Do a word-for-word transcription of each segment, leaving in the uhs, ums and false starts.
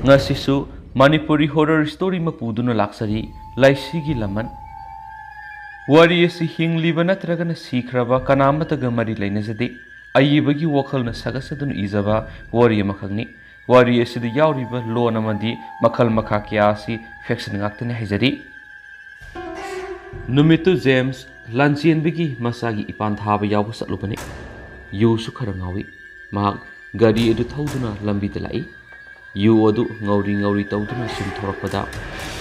ꯉꯁꯤꯁꯨ Manipuri horror story ꯑꯃ ꯄꯨꯗꯨꯅ ꯂꯥꯛꯆꯔꯤ, ꯂꯥꯏꯁꯤꯒꯤ ꯂꯃꯟ꯫ ꯋꯥꯔꯤ ꯑꯁꯤ ꯍꯤꯡꯂꯤꯕ ꯅꯠꯇ꯭ꯔꯒꯅ ꯁꯤꯈ꯭ꯔꯕ ꯀꯅꯥ ꯑꯃꯠꯇꯒ ꯃꯔꯤ ꯂꯩꯅꯖꯗꯦ꯫ ꯑꯏꯕꯒꯤ ꯋꯥꯈꯜꯅ ꯁꯥꯒꯠꯆꯗꯨꯅ ꯏꯖꯕ ꯋꯥꯔꯤ ꯑꯃꯈꯛꯅꯤ꯫ ꯋꯥꯔꯤ ꯑꯁꯤꯗ ꯌꯥꯎꯔꯤꯕ ꯂꯣꯟ ꯑꯃꯗꯤ ꯃꯈꯜ ꯃꯈꯥ ꯀꯌꯥ ꯑꯁꯤ fiction ꯉꯥꯛꯇꯅꯤ ꯍꯥꯏꯖꯔꯤ꯫ ꯅꯨꯃꯤꯠꯇꯨ ꯖꯦꯝꯁ ꯂꯥꯟꯆꯦꯟꯕꯒꯤ ꯃꯆꯥꯒꯤ ꯏꯄꯥꯟ ꯊꯥꯕ ꯌꯥꯎꯕ ꯆꯠꯂꯨꯕꯅꯤ꯫ ꯌꯨꯁꯨ ꯈꯔ ꯉꯥꯎꯏ꯫ ꯃꯍꯥꯛ ꯒꯥꯔꯤ ꯑꯗꯨ ꯊꯧꯗꯨꯅ ꯂꯝꯕꯤꯗ ꯂꯥꯛꯏ꯫ ꯌꯨ ꯑꯗꯨ ꯉꯧꯔꯤ ꯉꯧꯔꯤ ꯇꯧꯗꯨꯅ ꯁꯨꯝ ꯊꯧꯔꯛꯄꯗ,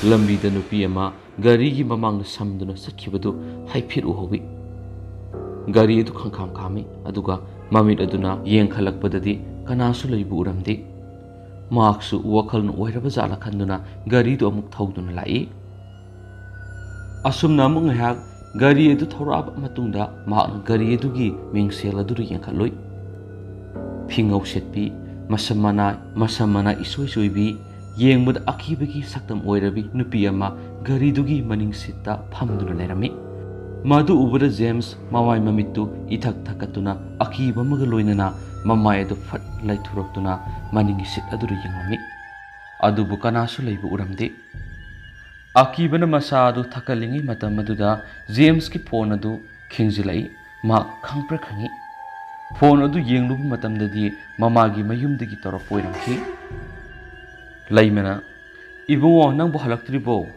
ꯂꯝꯕꯤꯗ ꯅꯨꯄꯤ ꯑꯃ ꯒꯥꯔꯤꯒꯤ ꯃꯃꯥꯡꯗ ꯁꯝꯗꯨꯅ ꯆꯠꯈꯤꯕꯗꯨ ꯍꯥꯏꯐꯦꯠ ꯎꯍꯧꯏ꯫ ꯒꯥꯔꯤ ꯑꯗꯨ ꯈꯪꯈꯥꯝ ꯈꯥꯝꯃꯤ, ꯑꯗꯨꯒ ꯃꯃꯤꯠ ꯑꯗꯨꯅ ꯌꯦꯡꯈꯠꯂꯛꯄꯗꯗꯤ ꯀꯅꯥꯁꯨ ꯂꯩꯕ ꯎꯔꯝꯗꯦ꯫ ꯃꯍꯥꯛꯁꯨ ꯋꯥꯈꯜꯅ ꯑꯣꯏꯔꯕ ꯖꯥꯠꯂ ꯈꯟꯗꯨꯅ ꯒꯥꯔꯤꯗꯨ ꯑꯃꯨꯛ ꯊꯧꯗꯨꯅ ꯂꯥꯛꯏ꯫ ꯑꯁꯨꯝꯅ ꯑꯃꯨꯛ ꯉꯥꯏꯍꯥꯛ ꯒꯥꯔꯤ ꯑꯗꯨ ꯊꯧꯔꯛꯑꯕ ꯃꯇꯨꯡꯗ, ꯃꯍꯥꯛꯅ ꯒꯥꯔꯤ ꯑꯗꯨꯒꯤ ꯃꯤꯡꯁꯦꯜ ꯑꯗꯨꯗ ꯌꯦꯡꯈꯠꯂꯨꯏ꯫ ꯐꯤꯉꯧ ꯁꯦꯠꯄꯤ, ꯃꯁꯝ ꯃꯅꯥ, ꯃꯁꯝ ꯃꯅꯥ ꯏꯁꯣꯏ ꯁꯣꯏꯕꯤ, ꯌꯦꯡꯕꯗ ꯑꯀꯤꯕꯒꯤ ꯁꯛꯇꯝ ꯑꯣꯏꯔꯕꯤ ꯅꯨꯄꯤ ꯑꯃ ꯒꯥꯔꯤꯗꯨꯒꯤ ꯃꯅꯤꯡ ꯁꯤꯠꯇ ꯐꯝꯗꯨꯅ ꯂꯩꯔꯝꯃꯤ꯫ ꯃꯗꯨ ꯎꯕꯗ ꯖꯦꯝꯁ ꯃꯃꯥꯏ ꯃꯃꯤꯠꯇꯨ ꯏꯊꯛ ꯊꯛꯀꯠꯇꯨꯅ ꯑꯀꯤꯕ ꯑꯃꯒ ꯂꯣꯏꯅꯅ ꯃꯃꯥꯏ ꯑꯗꯨ ꯐꯠ ꯂꯩꯊꯨꯔꯛꯇꯨꯅ ꯃꯅꯤꯡꯒꯤ ꯁꯤꯠ ꯑꯗꯨꯗ ꯌꯦꯡꯂꯝꯃꯤ꯫ ꯑꯗꯨꯕꯨ ꯀꯅꯥꯁꯨ ꯂꯩꯕ ꯎꯔꯝꯗꯦ꯫ ꯑꯀꯤꯕꯅ ꯃꯁꯥ ꯑꯗꯨ ꯊꯛꯀꯠꯂꯤꯉꯩ ꯃꯇꯝ ꯑꯗꯨꯗ ꯖꯦꯝꯁꯀꯤ ꯐꯣꯟ ꯑꯗꯨ ꯈꯤꯡꯖꯤꯜꯂꯛꯏ꯫ ꯃꯍꯥꯛ ꯈꯪꯕ꯭ꯔꯥ ꯈꯪꯏ꯫ ꯐꯣꯟ ꯑꯗꯨ ꯌꯦꯡꯂꯨꯕ ꯃꯇꯝꯗꯗꯤ ꯃꯃꯥꯒꯤ ꯃꯌꯨꯝꯗꯒꯤ ꯇꯧꯔꯛꯄ ꯑꯣꯏꯔꯝꯈꯤ꯫ ꯂꯩꯃꯅ, "ꯏꯕꯨꯡꯉꯣ, ꯅꯪꯕꯨ ꯍꯜꯂꯛꯇ꯭ꯔꯤꯕꯣ?"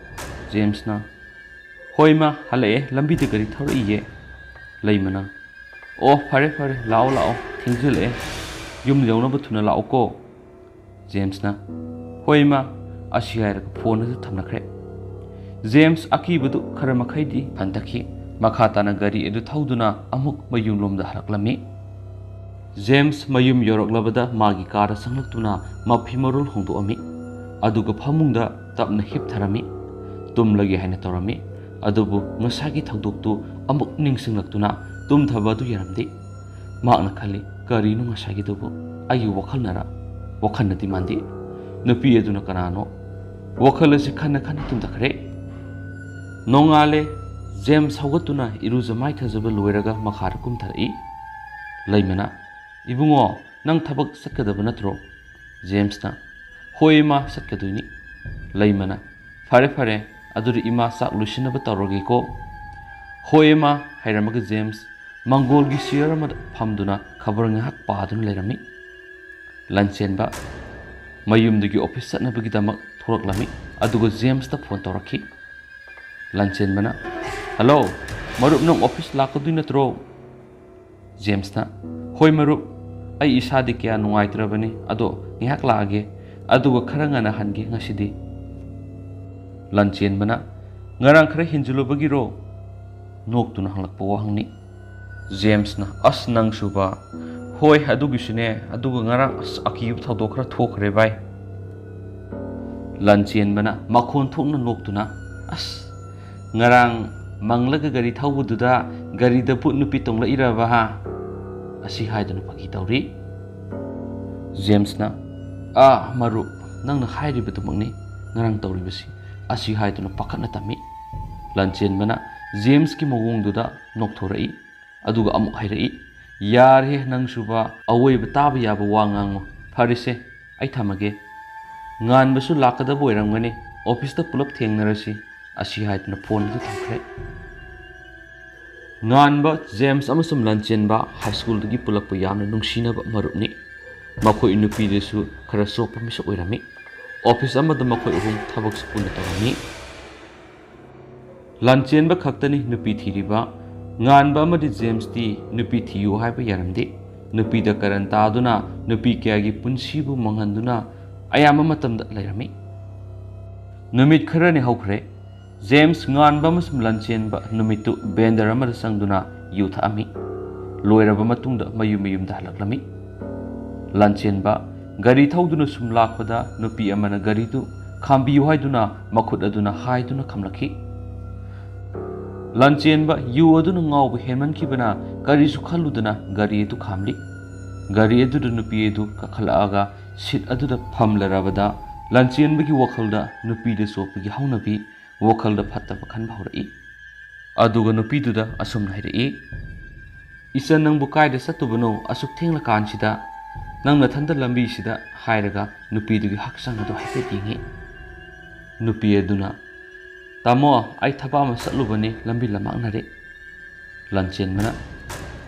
ꯖꯦꯝꯁꯅ, "ꯍꯣꯏ ꯃꯥ, ꯍꯜꯂꯛꯑꯦ, ꯂꯝꯕꯤꯗ ꯒꯥꯔꯤ ꯊꯧꯔꯛꯏꯌꯦ꯫" ꯂꯩꯃꯅ, "ꯑꯣ, ꯐꯔꯦ ꯐꯔꯦ, ꯂꯥꯛꯑꯣ ꯂꯥꯛꯑꯣ, ꯊꯦꯡꯖꯤꯜꯂꯛꯑꯦ, ꯌꯨꯝ ꯌꯧꯅꯕ ꯊꯨꯅ ꯂꯥꯛꯑꯣꯀꯣ꯫" ꯖꯦꯝꯁꯅ, "ꯍꯣꯏ ꯏꯃꯥ," ꯑꯁꯤ ꯍꯥꯏꯔꯒ ꯐꯣꯟ ꯑꯗꯨ ꯊꯝꯅꯈ꯭ꯔꯦ꯫ ꯖꯦꯝꯁ ꯑꯀꯤꯕꯗꯨ ꯈꯔ ꯃꯈꯩꯗꯤ ꯍꯟꯊꯈꯤ꯫ ꯃꯈꯥ ꯇꯥꯅ ꯒꯥꯔꯤ ꯑꯗꯨ ꯊꯧꯗꯨꯅ ꯑꯃꯨꯛ ꯃꯌꯨꯝꯂꯣꯝꯗ ꯍꯜꯂꯛꯂꯝꯃꯤ꯫ ꯖꯦꯝꯁ ꯃꯌꯨꯝ ꯌꯧꯔꯛꯂꯕꯗ ꯃꯥꯒꯤ ꯀꯥꯗ ꯆꯪꯂꯛꯇꯨꯅ ꯃꯐꯤ ꯃꯔꯣꯜ ꯍꯣꯡꯗꯣꯛꯑꯝꯃꯤ꯫ ꯑꯗꯨꯒ ꯐꯃꯨꯡꯗ ꯇꯞꯅ ꯍꯤꯞꯊꯔꯝꯃꯤ꯫ ꯇꯨꯝꯂꯒꯦ ꯍꯥꯏꯅ ꯇꯧꯔꯝꯃꯤ꯫ ꯑꯗꯨꯕꯨ ꯉꯁꯥꯏꯒꯤ ꯊꯧꯗꯣꯛꯇꯨ ꯑꯃꯨꯛ ꯅꯤꯡꯁꯤꯡꯂꯛꯇꯨꯅ ꯇꯨꯝꯊꯕ ꯑꯗꯨ ꯌꯥꯔꯝꯗꯦ꯫ ꯃꯍꯥꯛꯅ ꯈꯜꯂꯤ, "ꯀꯔꯤꯅꯣ ꯉꯁꯥꯏꯒꯤꯗꯨꯕꯨ? ꯑꯩꯒꯤ ꯋꯥꯈꯜꯅꯔ? ꯋꯥꯈꯜꯅꯗꯤ ꯃꯥꯟꯗꯦ꯫ ꯅꯨꯄꯤ ꯑꯗꯨꯅ ꯀꯅꯥꯅꯣ?" ꯋꯥꯈꯜ ꯑꯁꯤ ꯈꯟꯅ ꯈꯟꯅ ꯇꯨꯝꯊꯈ꯭ꯔꯦ꯫ ꯅꯣꯡꯉꯥꯜꯂꯦ꯫ ꯖꯦꯝꯁ ꯍꯧꯒꯠꯇꯨꯅ ꯏꯔꯨꯖ ꯃꯥꯏꯊꯖꯕ ꯂꯣꯏꯔꯒ ꯃꯈꯥꯗ ꯀꯨꯝꯊꯔꯛꯏ꯫ ꯂꯩꯃꯅ, "ꯏꯕꯨꯡꯉꯣ, ꯅꯪ ꯊꯕꯛ ꯆꯠꯀꯗꯕ ꯅꯠꯇ꯭ꯔꯣ?" ꯖꯦꯝꯁꯅ, "ꯍꯣꯏ ꯏꯃꯥ, ꯆꯠꯀꯗꯣꯏꯅꯤ꯫" ꯂꯩꯃꯅ, "ꯐꯔꯦ ꯐꯔꯦ, ꯑꯗꯨꯗꯤ ꯏꯃꯥ ꯆꯥꯛ ꯂꯣꯏꯁꯤꯟꯅꯕ ꯇꯧꯔꯒꯦꯀꯣ꯫" "ꯍꯣꯏ ꯏꯃꯥ" ꯍꯥꯏꯔꯝꯃꯒ ꯖꯦꯝꯁ ꯃꯪꯒꯣꯜꯒꯤ ꯆꯤꯌꯔ ꯑꯃꯗ ꯐꯝꯗꯨꯅ ꯈꯕꯔ ꯉꯥꯏꯍꯥꯛ ꯄꯥꯗꯨꯅ ꯂꯩꯔꯝꯃꯤ꯫ ꯂꯟꯆꯦꯟꯕ ꯃꯌꯨꯝꯗꯒꯤ ꯑꯣꯐꯤꯁ ꯆꯠꯅꯕꯒꯤꯗꯃꯛ ꯊꯣꯔꯛꯂꯝꯃꯤ, ꯑꯗꯨꯒ ꯖꯦꯝꯁꯇ ꯐꯣꯟ ꯇꯧꯔꯛꯈꯤ꯫ ꯂꯟꯆꯦꯟꯕꯅ, "ꯍꯜꯂꯣ, ꯃꯔꯨꯞ, ꯅꯪ ꯑꯣꯐꯤꯁ ꯂꯥꯛꯀꯗꯣꯏ ꯅꯠꯇ꯭ꯔꯣ?" ꯖꯦꯝꯁꯅ, "ꯍꯣꯏ ꯃꯔꯨꯞ, ꯑꯩ ꯏꯁꯥꯗꯤ ꯀꯌꯥ ꯅꯨꯡꯉꯥꯏꯇ꯭ꯔꯕꯅꯤ, ꯑꯗꯣ ꯉꯥꯏꯍꯥꯛ ꯂꯥꯛꯑꯒꯦ, ꯑꯗꯨꯒ ꯈꯔ ꯉꯟꯅ ꯍꯟꯒꯦ ꯉꯁꯤꯗꯤ꯫" ꯂꯟꯆꯦꯟꯕꯅ, "ꯉꯔꯥꯡ ꯈꯔ ꯍꯦꯟꯖꯤꯜꯂꯨꯕꯒꯤꯔꯣ?" ꯅꯣꯛꯇꯨꯅ ꯍꯪꯂꯛꯄ ꯋꯥꯍꯪꯅꯤ꯫ ꯖꯦꯝꯁꯅ, "ꯑꯁ, ꯅꯪꯁꯨꯕ꯫" "ꯍꯣꯏ, ꯑꯗꯨꯒꯤꯁꯨꯅꯦ, ꯑꯗꯨꯒ ꯉꯔꯥꯡ, ꯑꯁ, ꯑꯀꯤꯕ ꯊꯧꯗꯣꯛ ꯈꯔ ꯊꯣꯛꯈ꯭ꯔꯦ ꯚꯥꯏ꯫" ꯂꯟꯆꯦꯟꯕꯅ ꯃꯈꯣꯟ ꯊꯣꯛꯅ ꯅꯣꯛꯇꯨꯅ, "ꯑꯁ, ꯉꯔꯥꯡ ꯃꯪꯂꯒ ꯒꯥꯔꯤ ꯊꯧꯕꯗꯨꯗ ꯒꯥꯔꯤꯗ ꯚꯨꯠ ꯅꯨꯄꯤ ꯇꯣꯡꯂꯛꯏꯔꯕ ꯍꯥ?" ꯑꯁꯤ ꯍꯥꯏꯗꯨꯅ ꯐꯥꯒꯤ ꯇꯧꯔꯤ꯫ ꯖꯦꯝꯁꯅ, "ꯑꯥ, ꯃꯔꯨꯞ, ꯅꯪꯅ ꯍꯥꯏꯔꯤꯕꯗꯨꯃꯛꯅꯤ ꯉꯔꯥꯡ ꯇꯧꯔꯤꯕꯁꯤ," ꯑꯁꯤ ꯍꯥꯏꯗꯨꯅ ꯄꯥꯈꯠꯅ ꯇꯝꯃꯤ꯫ ꯂꯟꯆꯦꯟꯕꯅ ꯖꯦꯝꯁꯀꯤ ꯃꯑꯣꯡꯗꯨꯗ ꯅꯣꯛꯊꯣꯔꯛꯏ, ꯑꯗꯨꯒ ꯑꯃꯨꯛ ꯍꯥꯏꯔꯛꯏ, "ꯌꯥꯔꯦꯍꯦ ꯅꯪꯁꯨꯕ, ꯑꯋꯣꯏꯕ ꯇꯥꯕ ꯌꯥꯕ ꯋꯥ ꯉꯥꯡꯉꯨ꯫ ꯐꯔꯦꯁꯦ, ꯑꯩ ꯊꯝꯃꯒꯦ꯫ ꯉꯥꯟꯕꯁꯨ ꯂꯥꯛꯀꯗꯕ ꯑꯣꯏꯔꯝꯒꯅꯤ, ꯑꯣꯐꯤꯁꯇ ꯄꯨꯂꯞ ꯊꯦꯡꯅꯔꯁꯤ," ꯑꯁꯤ ꯍꯥꯏꯗꯨꯅ ꯐꯣꯟ ꯑꯗꯨ ꯊꯝꯈ꯭ꯔꯦ꯫ ꯉꯥꯟꯕ, ꯖꯦꯝꯁ ꯑꯃꯁꯨꯡ ꯂꯟꯆꯦꯟꯕ ꯍꯥꯏ ꯁ꯭ꯀꯨꯜꯗꯒꯤ ꯄꯨꯜꯂꯛꯄ ꯌꯥꯝꯅ ꯅꯨꯡꯁꯤꯅꯕ ꯃꯔꯨꯞꯅꯤ꯫ ꯃꯈꯣꯏ ꯅꯨꯄꯤꯗꯁꯨ ꯈꯔ ꯆꯣꯞꯄ ꯃꯤꯁꯛ ꯑꯣꯏꯔꯝꯃꯤ꯫ ꯑꯣꯐꯤꯁ ꯑꯃꯗ ꯃꯈꯣꯏ ꯑꯍꯨꯝ ꯊꯕꯛꯁꯨ ꯄꯨꯟꯅ ꯇꯧꯔꯝꯃꯤ꯫ ꯂꯟꯆꯦꯟꯕ ꯈꯛꯇꯅꯤ ꯅꯨꯄꯤ ꯊꯤꯔꯤꯕ꯫ ꯉꯥꯟꯕ ꯑꯃꯗꯤ ꯖꯦꯝꯁꯇꯤ ꯅꯨꯄꯤ ꯊꯤꯌꯨ ꯍꯥꯏꯕ ꯌꯥꯔꯝꯗꯦ꯫ ꯅꯨꯄꯤꯗ ꯀꯔꯟ ꯇꯥꯗꯨꯅ ꯅꯨꯄꯤ ꯀꯌꯥꯒꯤ ꯄꯨꯟꯁꯤꯕꯨ ꯃꯥꯡꯍꯟꯗꯨꯅ ꯑꯌꯥꯝꯕ ꯃꯇꯝꯗ ꯂꯩꯔꯝꯃꯤ꯫ ꯅꯨꯃꯤꯠ ꯈꯔꯅꯤ ꯍꯧꯈ꯭ꯔꯦ꯫ ꯖꯦꯝꯁ, ꯉꯥꯟꯕ ꯑꯃꯁꯨꯡ ꯂꯟꯆꯦꯟꯕ ꯅꯨꯃꯤꯠꯇꯨ ꯕꯦꯟꯗꯔ ꯑꯃꯗ ꯆꯪꯗꯨꯅ ꯌꯨ ꯊꯛꯑꯝꯃꯤ꯫ ꯂꯣꯏꯔꯕ ꯃꯇꯨꯡꯗ ꯃꯌꯨꯝ ꯃꯌꯨꯝꯗ ꯍꯜꯂꯛꯂꯝꯃꯤ꯫ ꯂꯟꯆꯦꯟꯕ ꯒꯥꯔꯤ ꯊꯧꯗꯨꯅ ꯁꯨꯝ ꯂꯥꯛꯄꯗ ꯅꯨꯄꯤ ꯑꯃꯅ ꯒꯥꯔꯤꯗꯨ ꯈꯥꯝꯕꯤꯌꯨ ꯍꯥꯏꯗꯨꯅ ꯃꯈꯨꯠ ꯑꯗꯨꯅ ꯍꯥꯏꯗꯨꯅ ꯈꯝꯂꯛꯈꯤ꯫ ꯂꯟꯆꯦꯟꯕ ꯌꯨ ꯑꯗꯨꯅ ꯉꯥꯎꯕ ꯍꯦꯟꯃꯟꯈꯤꯕꯅ ꯀꯔꯤꯁꯨ ꯈꯜꯂꯨꯗꯅ ꯒꯥꯔꯤ ꯑꯗꯨ ꯈꯥꯝꯂꯤ꯫ ꯒꯥꯔꯤ ꯑꯗꯨꯗ ꯅꯨꯄꯤ ꯑꯗꯨ ꯀꯥꯈꯠꯂꯛꯑꯒ ꯁꯤꯠ ꯑꯗꯨꯗ ꯐꯝꯂꯔꯕꯗ ꯂꯟꯆꯦꯟꯕꯒꯤ ꯋꯥꯈꯜꯗ ꯅꯨꯄꯤꯗ ꯆꯣꯞꯄꯒꯤ ꯍꯧꯅꯕꯤ ꯋꯥꯈꯜꯗ ꯐꯠꯇꯕ ꯈꯟꯕ ꯍꯧꯔꯛꯏ꯫ ꯑꯗꯨꯒ ꯅꯨꯄꯤꯗꯨꯗ ꯑꯁꯨꯝꯅ ꯍꯥꯏꯔꯛꯏ, "ꯏꯆꯟ, ꯅꯪꯕꯨ ꯀꯥꯏꯗ ꯆꯠꯇꯨꯕꯅꯣ ꯑꯁꯨꯛ ꯊꯦꯡꯂꯀꯥꯟꯁꯤꯗ?" "ꯅꯪ ꯅꯊꯟꯇ ꯂꯝꯕꯤꯁꯤꯗ?" ꯍꯥꯏꯔꯒ ꯅꯨꯄꯤꯗꯨꯒꯤ ꯍꯛꯆꯥꯡ ꯑꯗꯨ ꯍꯥꯏꯐꯦꯠ ꯌꯦꯡꯉꯤ꯫ ꯅꯨꯄꯤ ꯑꯗꯨꯅ, "ꯇꯥꯃꯣ, ꯑꯩ ꯊꯕꯛ ꯑꯃ ꯆꯠꯂꯨꯕꯅꯤ, ꯂꯝꯕꯤ ꯂꯝꯃꯥꯡꯅꯔꯦ꯫" ꯂꯟꯆꯦꯟꯕꯅ,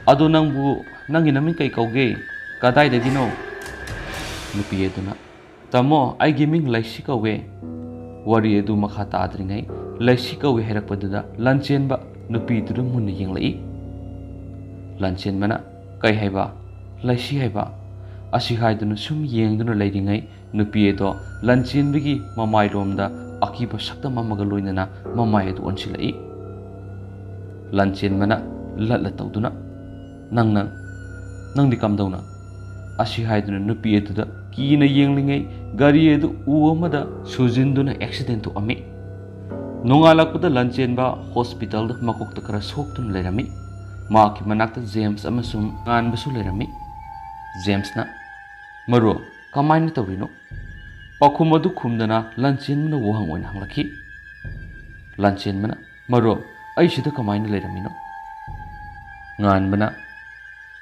"ꯑꯗꯣ ꯅꯪꯕꯨ, ꯅꯪꯒꯤ ꯅꯃꯤꯡ ꯀꯩ ꯀꯧꯒꯦ? ꯀꯗꯥꯏꯗꯒꯤꯅꯣ?" ꯅꯨꯄꯤ ꯑꯗꯨꯅ, "ꯇꯥꯃꯣ, ꯑꯩꯒꯤ ꯃꯤꯡ ꯂꯩꯁꯤ ꯀꯧꯋꯦ꯫" ꯋꯥꯔꯤ ꯑꯗꯨ ꯃꯈꯥ ꯇꯥꯗ꯭ꯔꯤꯉꯩ, "ꯂꯩꯁꯤ ꯀꯧꯋꯦ" ꯍꯥꯏꯔꯛꯄꯗꯨꯗ ꯂꯟꯆꯦꯟꯕ ꯅꯨꯄꯤꯗꯨꯗ ꯃꯨꯟꯅ ꯌꯦꯡꯂꯛꯏ꯫ ꯂꯟꯆꯦꯟꯕꯅ, "ꯀꯩ ꯍꯥꯏꯕ? ꯂꯩꯁꯤ ꯍꯥꯏꯕ?" ꯑꯁꯤ ꯍꯥꯏꯗꯨꯅ ꯁꯨꯝ ꯌꯦꯡꯗꯨꯅ ꯂꯩꯔꯤꯉꯩ, ꯅꯨꯄꯤ ꯑꯗꯣ ꯂꯟꯆꯦꯟꯕꯒꯤ ꯃꯃꯥꯏꯔꯣꯝꯗ ꯑꯀꯤꯕ ꯁꯛꯇꯝ ꯑꯃꯒ ꯂꯣꯏꯅꯅ ꯃꯃꯥꯏ ꯑꯗꯨ ꯑꯣꯟꯁꯤꯜꯂꯛꯏ꯫ ꯂꯟꯆꯦꯟꯕꯅ ꯂꯠꯂ ꯇꯧꯗꯨꯅ, "ꯅꯪ, ꯅꯪ, ꯅꯪꯗꯤ ꯀꯝꯗꯧꯅ?" ꯑꯁꯤ ꯍꯥꯏꯗꯨꯅ ꯅꯨꯄꯤ ꯑꯗꯨꯗ ꯀꯤꯅ ꯌꯦꯡꯂꯤꯉꯩ, ꯒꯥꯔꯤ ꯑꯗꯨ ꯎ ꯑꯃꯗ ꯁꯨꯖꯤꯟꯗꯨꯅ ꯑꯦꯛꯁꯤꯗꯦꯟ ꯊꯣꯛꯑꯝꯃꯤ꯫ ꯅꯣꯡꯉꯥꯜꯂꯛꯄꯗ ꯂꯟꯆꯦꯟꯕ ꯍꯣꯁꯄꯤꯇꯥꯜꯗ ꯃꯀꯣꯛꯇ ꯈꯔ ꯁꯣꯛꯇꯨꯅ ꯂꯩꯔꯝꯃꯤ꯫ ꯃꯍꯥꯛꯀꯤ ꯃꯅꯥꯛꯇ ꯖꯦꯝꯁ ꯑꯃꯁꯨꯡ ꯉꯥꯟꯕꯁꯨ ꯂꯩꯔꯝꯃꯤ꯫ ꯖꯦꯝꯁꯅ, "ꯃꯔꯨꯞ, ꯀꯃꯥꯏꯅ ꯇꯧꯔꯤꯅꯣ?" ꯄꯥꯎꯈꯨꯝ ꯑꯗꯨ ꯈꯨꯝꯗꯅ ꯂꯟꯆꯦꯟꯕꯅ ꯋꯥꯍꯪ ꯑꯣꯏꯅ ꯍꯪꯂꯛꯈꯤ꯫ ꯂꯟꯆꯦꯟꯕꯅ, "ꯃꯔꯨꯞ, ꯑꯩ ꯁꯤꯗ ꯀꯃꯥꯏꯅ ꯂꯩꯔꯝꯃꯤꯅꯣ?" ꯉꯥꯟꯕꯅ,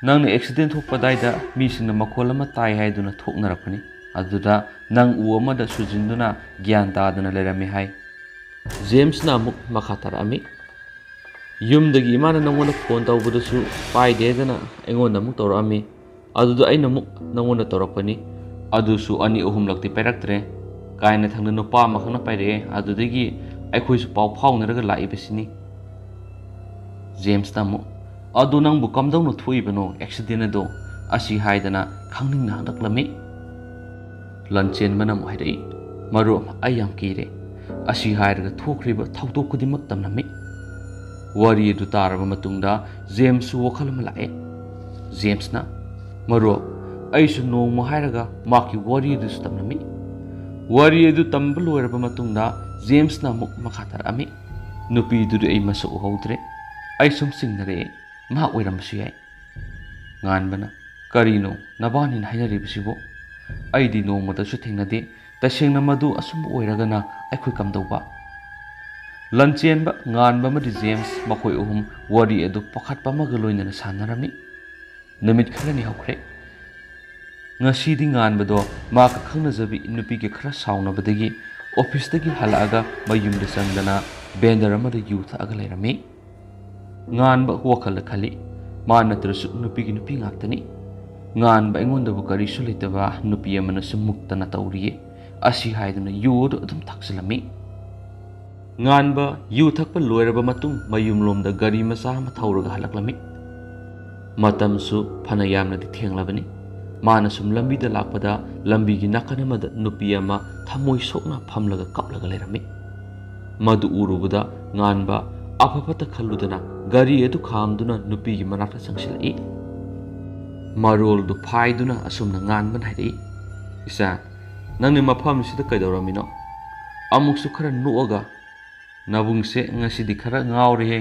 "ꯅꯪꯅ ꯑꯦꯛꯁꯤꯗꯦꯟ ꯊꯣꯛꯄ ꯑꯗꯥꯏꯗ ꯃꯤꯁꯤꯡꯅ ꯃꯈꯣꯜ ꯑꯃ ꯇꯥꯏ ꯍꯥꯏꯗꯨꯅ ꯊꯣꯛꯅꯔꯛꯄꯅꯤ꯫ ꯑꯗꯨꯗ ꯅꯪ ꯎ ꯑꯃꯗ ꯁꯨꯖꯤꯟꯗꯨꯅ ꯒ꯭ꯌꯥꯟ ꯇꯥꯗꯅ ꯂꯩꯔꯝꯃꯤ" ꯍꯥꯏ꯫ ꯖꯦꯝꯁꯅ ꯑꯃꯨꯛ ꯃꯈꯥ ꯇꯥꯔꯛꯑꯝꯃꯤ, "ꯌꯨꯝꯗꯒꯤ ꯏꯃꯥꯅ ꯅꯪꯉꯣꯟꯗ ꯐꯣꯟ ꯇꯧꯕꯗꯁꯨ ꯄꯥꯏꯗꯦꯗꯅ ꯑꯩꯉꯣꯟꯗ ꯑꯃꯨꯛ ꯇꯧꯔꯛꯑꯝꯃꯤ꯫ ꯑꯗꯨꯗ ꯑꯩꯅ ꯑꯃꯨꯛ ꯅꯪꯉꯣꯟꯗ ꯇꯧꯔꯛꯄꯅꯤ꯫ ꯑꯗꯨꯁꯨ ꯑꯅꯤ ꯑꯍꯨꯝꯂꯛꯇꯤ ꯄꯥꯏꯔꯛꯇ꯭ꯔꯦ꯫ ꯀꯥꯏꯅꯊꯪꯗ ꯅꯨꯄꯥ ꯑꯃꯈꯛꯅ ꯄꯥꯏꯔꯛꯑꯦ꯫ ꯑꯗꯨꯗꯒꯤ ꯑꯩꯈꯣꯏꯁꯨ ꯄꯥꯎ ꯐꯥꯎꯅꯔꯒ ꯂꯥꯛꯏꯕꯁꯤꯅꯤ꯫" ꯖꯦꯝꯁꯅ ꯑꯃꯨꯛ, "ꯑꯗꯣ ꯅꯪꯕꯨ ꯀꯝꯗꯧꯅ ꯊꯣꯛꯏꯕꯅꯣ ꯑꯦꯛꯁꯤꯗꯦꯟ ꯑꯗꯣ?" ꯑꯁꯤ ꯍꯥꯏꯗꯅ ꯈꯪꯅꯤꯡꯅ ꯍꯪꯂꯛꯂꯝꯃꯤ꯫ ꯂꯟꯆꯦꯟꯕꯅ ꯑꯃꯨꯛ ꯍꯥꯏꯔꯛꯏ, "ꯃꯔꯨꯞ, ꯑꯩ ꯌꯥꯝ ꯀꯤꯔꯦ꯫" ꯑꯁꯤ ꯍꯥꯏꯔꯒ ꯊꯣꯛꯈ꯭ꯔꯤꯕ ꯊꯧꯗꯣꯛ ꯈꯨꯗꯤꯡꯃꯛ ꯇꯝꯂꯝꯃꯤ꯫ ꯋꯥꯔꯤ ꯑꯗꯨ ꯇꯥꯔꯕ ꯃꯇꯨꯡꯗ ꯖꯦꯝꯁꯁꯨ ꯋꯥꯈꯜ ꯑꯃ ꯂꯥꯛꯑꯦ꯫ ꯖꯦꯝꯁꯅ, "ꯃꯔꯨꯞ, ꯑꯩꯁꯨ ꯅꯣꯡꯃ" ꯍꯥꯏꯔꯒ ꯃꯍꯥꯛꯀꯤ ꯋꯥꯔꯤ ꯑꯗꯨꯁꯨ ꯇꯝꯂꯝꯃꯤ꯫ ꯋꯥꯔꯤ ꯑꯗꯨ ꯇꯝꯕ ꯂꯣꯏꯔꯕ ꯃꯇꯨꯡꯗ ꯖꯦꯝꯁꯅ ꯑꯃꯨꯛ ꯃꯈꯥ ꯇꯥꯔꯛꯑꯝꯃꯤ, "ꯅꯨꯄꯤꯗꯨꯗꯤ ꯑꯩ ꯃꯁꯛ ꯎꯍꯧꯗ꯭ꯔꯦ꯫ ꯑꯩ ꯁꯨꯝ ꯆꯤꯡꯅꯔꯛꯑꯦ, ꯃꯍꯥꯛ ꯑꯣꯏꯔꯝꯕꯁꯨ ꯌꯥꯏ꯫" ꯉꯥꯟꯕꯅ, "ꯀꯔꯤꯅꯣ ꯅꯕꯥꯅꯤꯅ ꯍꯥꯏꯅꯔꯤꯕꯁꯤꯕꯨ? ꯑꯩꯗꯤ ꯅꯣꯡꯃꯇꯁꯨ ꯊꯦꯡꯅꯗꯦ꯫ ꯇꯁꯦꯡꯅ ꯃꯗꯨ ꯑꯆꯨꯝꯕ ꯑꯣꯏꯔꯒꯅ ꯑꯩꯈꯣꯏ ꯀꯝꯗꯧꯕ?" ꯂꯟꯆꯦꯟꯕ, ꯉꯥꯟꯕ ꯑꯃꯗꯤ ꯖꯦꯝꯁ ꯃꯈꯣꯏ ꯑꯍꯨꯝ ꯋꯥꯔꯤ ꯑꯗꯨ ꯄꯥꯈꯠꯄ ꯑꯃꯒ ꯂꯣꯏꯅꯅ ꯁꯥꯟꯅꯔꯝꯃꯤ꯫ ꯅꯨꯃꯤꯠ ꯈꯔꯅꯤ ꯍꯧꯈ꯭ꯔꯦ꯫ ꯉꯁꯤꯗꯤ ꯉꯥꯟꯕꯗꯣ ꯃꯍꯥꯛꯀ ꯈꯪꯅꯖꯕꯤ ꯅꯨꯄꯤꯒ ꯈꯔ ꯁꯥꯎꯅꯕꯗꯒꯤ ꯑꯣꯐꯤꯁꯇꯒꯤ ꯍꯜꯂꯛꯑꯒ ꯃꯌꯨꯝꯗ ꯆꯪꯗꯅ ꯕꯦꯟꯗꯔ ꯑꯃꯗ ꯌꯨ ꯊꯛꯑꯒ ꯂꯩꯔꯝꯃꯤ꯫ ꯉꯥꯟꯕ ꯋꯥꯈꯜꯗ ꯈꯜꯂꯤ, ꯃꯥ ꯅꯠꯇ꯭ꯔꯁꯨ ꯅꯨꯄꯤꯒꯤ ꯅꯨꯄꯤ ꯉꯥꯛꯇꯅꯤ꯫ ꯉꯥꯟꯕ ꯑꯩꯉꯣꯟꯗꯕꯨ ꯀꯔꯤꯁꯨ ꯂꯩꯇꯕ ꯅꯨꯄꯤ ꯑꯃꯅꯁꯨ ꯃꯨꯛꯇꯅ ꯇꯧꯔꯤꯌꯦ꯫ ꯑꯁꯤ ꯍꯥꯏꯗꯨꯅ ꯌꯨ ꯑꯗꯨ ꯑꯗꯨꯝ ꯊꯛꯆꯤꯜꯂꯝꯃꯤ꯫ ꯉꯥꯟꯕ ꯌꯨ ꯊꯛꯄ ꯂꯣꯏꯔꯕ ꯃꯇꯨꯡ ꯃꯌꯨꯝꯂꯣꯝꯗ ꯒꯥꯔꯤ ꯃꯆꯥ ꯑꯃ ꯊꯧꯔꯒ ꯍꯜꯂꯛꯂꯝꯃꯤ꯫ ꯃꯇꯝꯁꯨ ꯐꯅ ꯌꯥꯝꯅꯗꯤ ꯊꯦꯡꯂꯕꯅꯤ꯫ ꯃꯥꯅ ꯁꯨꯝ ꯂꯝꯕꯤꯗ ꯂꯥꯛꯄꯗ ꯂꯝꯕꯤꯒꯤ ꯅꯥꯀꯟ ꯑꯃꯗ ꯅꯨꯄꯤ ꯑꯃ ꯊꯃꯣꯏ ꯁꯣꯛꯅ ꯐꯝꯂꯒ ꯀꯞꯂꯒ ꯂꯩꯔꯝꯃꯤ꯫ ꯃꯗꯨ ꯎꯔꯨꯕꯗ ꯉꯥꯟꯕ ꯑꯐ ꯐꯠꯇ ꯈꯜꯂꯨꯗꯅ ꯒꯥꯔꯤ ꯑꯗꯨ ꯈꯥꯝꯗꯨꯅ ꯅꯨꯄꯤꯒꯤ ꯃꯅꯥꯛꯇ ꯆꯪꯁꯤꯜꯂꯛꯏ꯫ ꯃꯔꯣꯜꯗꯨ ꯐꯥꯏꯗꯨꯅ ꯑꯁꯨꯝꯅ ꯉꯥꯟꯕꯅ ꯍꯥꯏꯔꯛꯏ, "ꯏꯆꯥ, ꯅꯪꯅ ꯃꯐꯝꯁꯤꯗ ꯀꯩꯗꯧꯔꯝꯃꯤꯅꯣ? ꯑꯃꯨꯛꯁꯨ ꯈꯔ ꯅꯣꯛꯑꯒ ꯅꯕꯨꯡꯁꯦ ꯉꯁꯤꯗꯤ ꯈꯔ ꯉꯥꯎꯔꯦꯍꯦ"꯫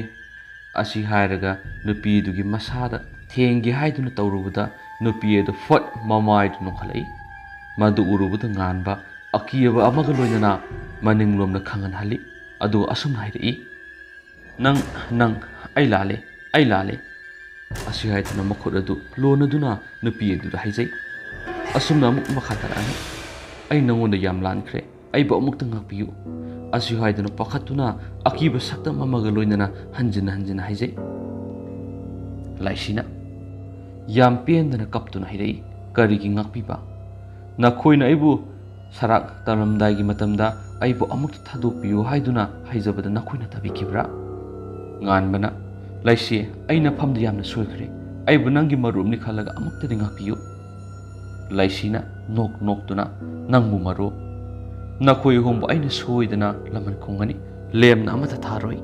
ꯑꯁꯤ ꯍꯥꯏꯔꯒ ꯅꯨꯄꯤꯗꯨꯒꯤ ꯃꯁꯥꯗ ꯊꯦꯡꯒꯦ ꯍꯥꯏꯗꯨꯅ ꯇꯧꯔꯨꯕꯗ ꯅꯨꯄꯤ ꯑꯗꯨ ꯐꯠ ꯃꯃꯥꯏꯗꯨ ꯅꯣꯛꯈꯠꯂꯛꯏ꯫ ꯃꯗꯨ ꯎꯔꯨꯕꯗ ꯉꯥꯟꯕ ꯑꯀꯤꯕ ꯑꯃꯒ ꯂꯣꯏꯅꯅ ꯃꯅꯤꯡꯂꯣꯝꯗ ꯈꯪꯍꯟꯍꯜꯂꯤ꯫ ꯑꯗꯨꯒ ꯑꯁꯨꯝꯅ ꯍꯥꯏꯔꯛꯏ, "ꯅꯪ, ꯅꯪ, ꯑꯩ ꯂꯥꯜꯂꯦ, ꯑꯩ ꯂꯥꯜꯂꯦ"꯫ ꯑꯁꯤ ꯍꯥꯏꯗꯨꯅ ꯃꯈꯨꯠ ꯑꯗꯨ ꯂꯣꯟꯅꯗꯨꯅ ꯅꯨꯄꯤ ꯑꯗꯨꯗ ꯍꯥꯏꯖꯩ꯫ ꯑꯁꯨꯝꯅ ꯑꯃꯨꯛ ꯃꯈꯥ ꯇꯥꯔꯛꯑꯅꯤ, "ꯑꯩ ꯅꯉꯣꯟꯗ ꯌꯥꯝ ꯂꯥꯟꯈ꯭ꯔꯦ, ꯑꯩꯕꯨ ꯑꯃꯨꯛꯇ ꯉꯥꯛꯄꯤꯌꯨ"꯫ ꯑꯁꯤ ꯍꯥꯏꯗꯨꯅ ꯄꯥꯈꯠꯇꯨꯅ ꯑꯀꯤꯕ ꯁꯛꯇꯝ ꯑꯃꯒ ꯂꯣꯏꯅꯅ ꯍꯟꯖꯤꯟ ꯍꯟꯖꯤꯟ ꯍꯥꯏꯖꯩ꯫ ꯂꯥꯏꯁꯤꯅ ꯌꯥꯝ ꯄꯦꯟꯗꯅ ꯀꯞꯇꯨꯅ ꯍꯥꯏꯔꯛꯏ, "ꯀꯔꯤꯒꯤ ꯉꯥꯛꯄꯤꯕ? ꯅꯈꯣꯏꯅ ꯑꯩꯕꯨ ꯁꯔꯥꯛ ꯇꯝꯂꯝꯗꯥꯏꯒꯤ ꯃꯇꯝꯗ ꯑꯩꯕꯨ ꯑꯃꯨꯛꯇ ꯊꯥꯗꯣꯛꯄꯤꯌꯨ ꯍꯥꯏꯗꯨꯅ ꯍꯥꯏꯖꯕꯗ ꯅꯈꯣꯏꯅ ꯇꯥꯕꯤꯈꯤꯕ꯭ꯔꯥ?" ꯉꯥꯟꯕꯅ, "ꯂꯩꯁꯤ, ꯑꯩ ꯅꯐꯝꯗ ꯌꯥꯝꯅ ꯁꯣꯏꯈ꯭ꯔꯦ꯫ ꯑꯩꯕꯨ ꯅꯪꯒꯤ ꯃꯔꯨꯞꯅꯤ ꯈꯜꯂꯒ ꯑꯃꯨꯛꯇꯗꯤ ꯉꯥꯛꯄꯤꯌꯨ"꯫ ꯂꯩꯁꯤꯅ ꯅꯣꯛ ꯅꯣꯛꯇꯨꯅ, "ꯅꯪꯕꯨ ꯃꯔꯨꯞ? ꯅꯈꯣꯏ ꯑꯍꯨꯝꯕꯨ ꯑꯩꯅ ꯁꯣꯏꯗꯅ ꯂꯃꯟ ꯈꯨꯝꯒꯅꯤ, ꯂꯦꯝꯅ ꯑꯃꯠꯇ ꯊꯥꯔꯣꯏ"꯫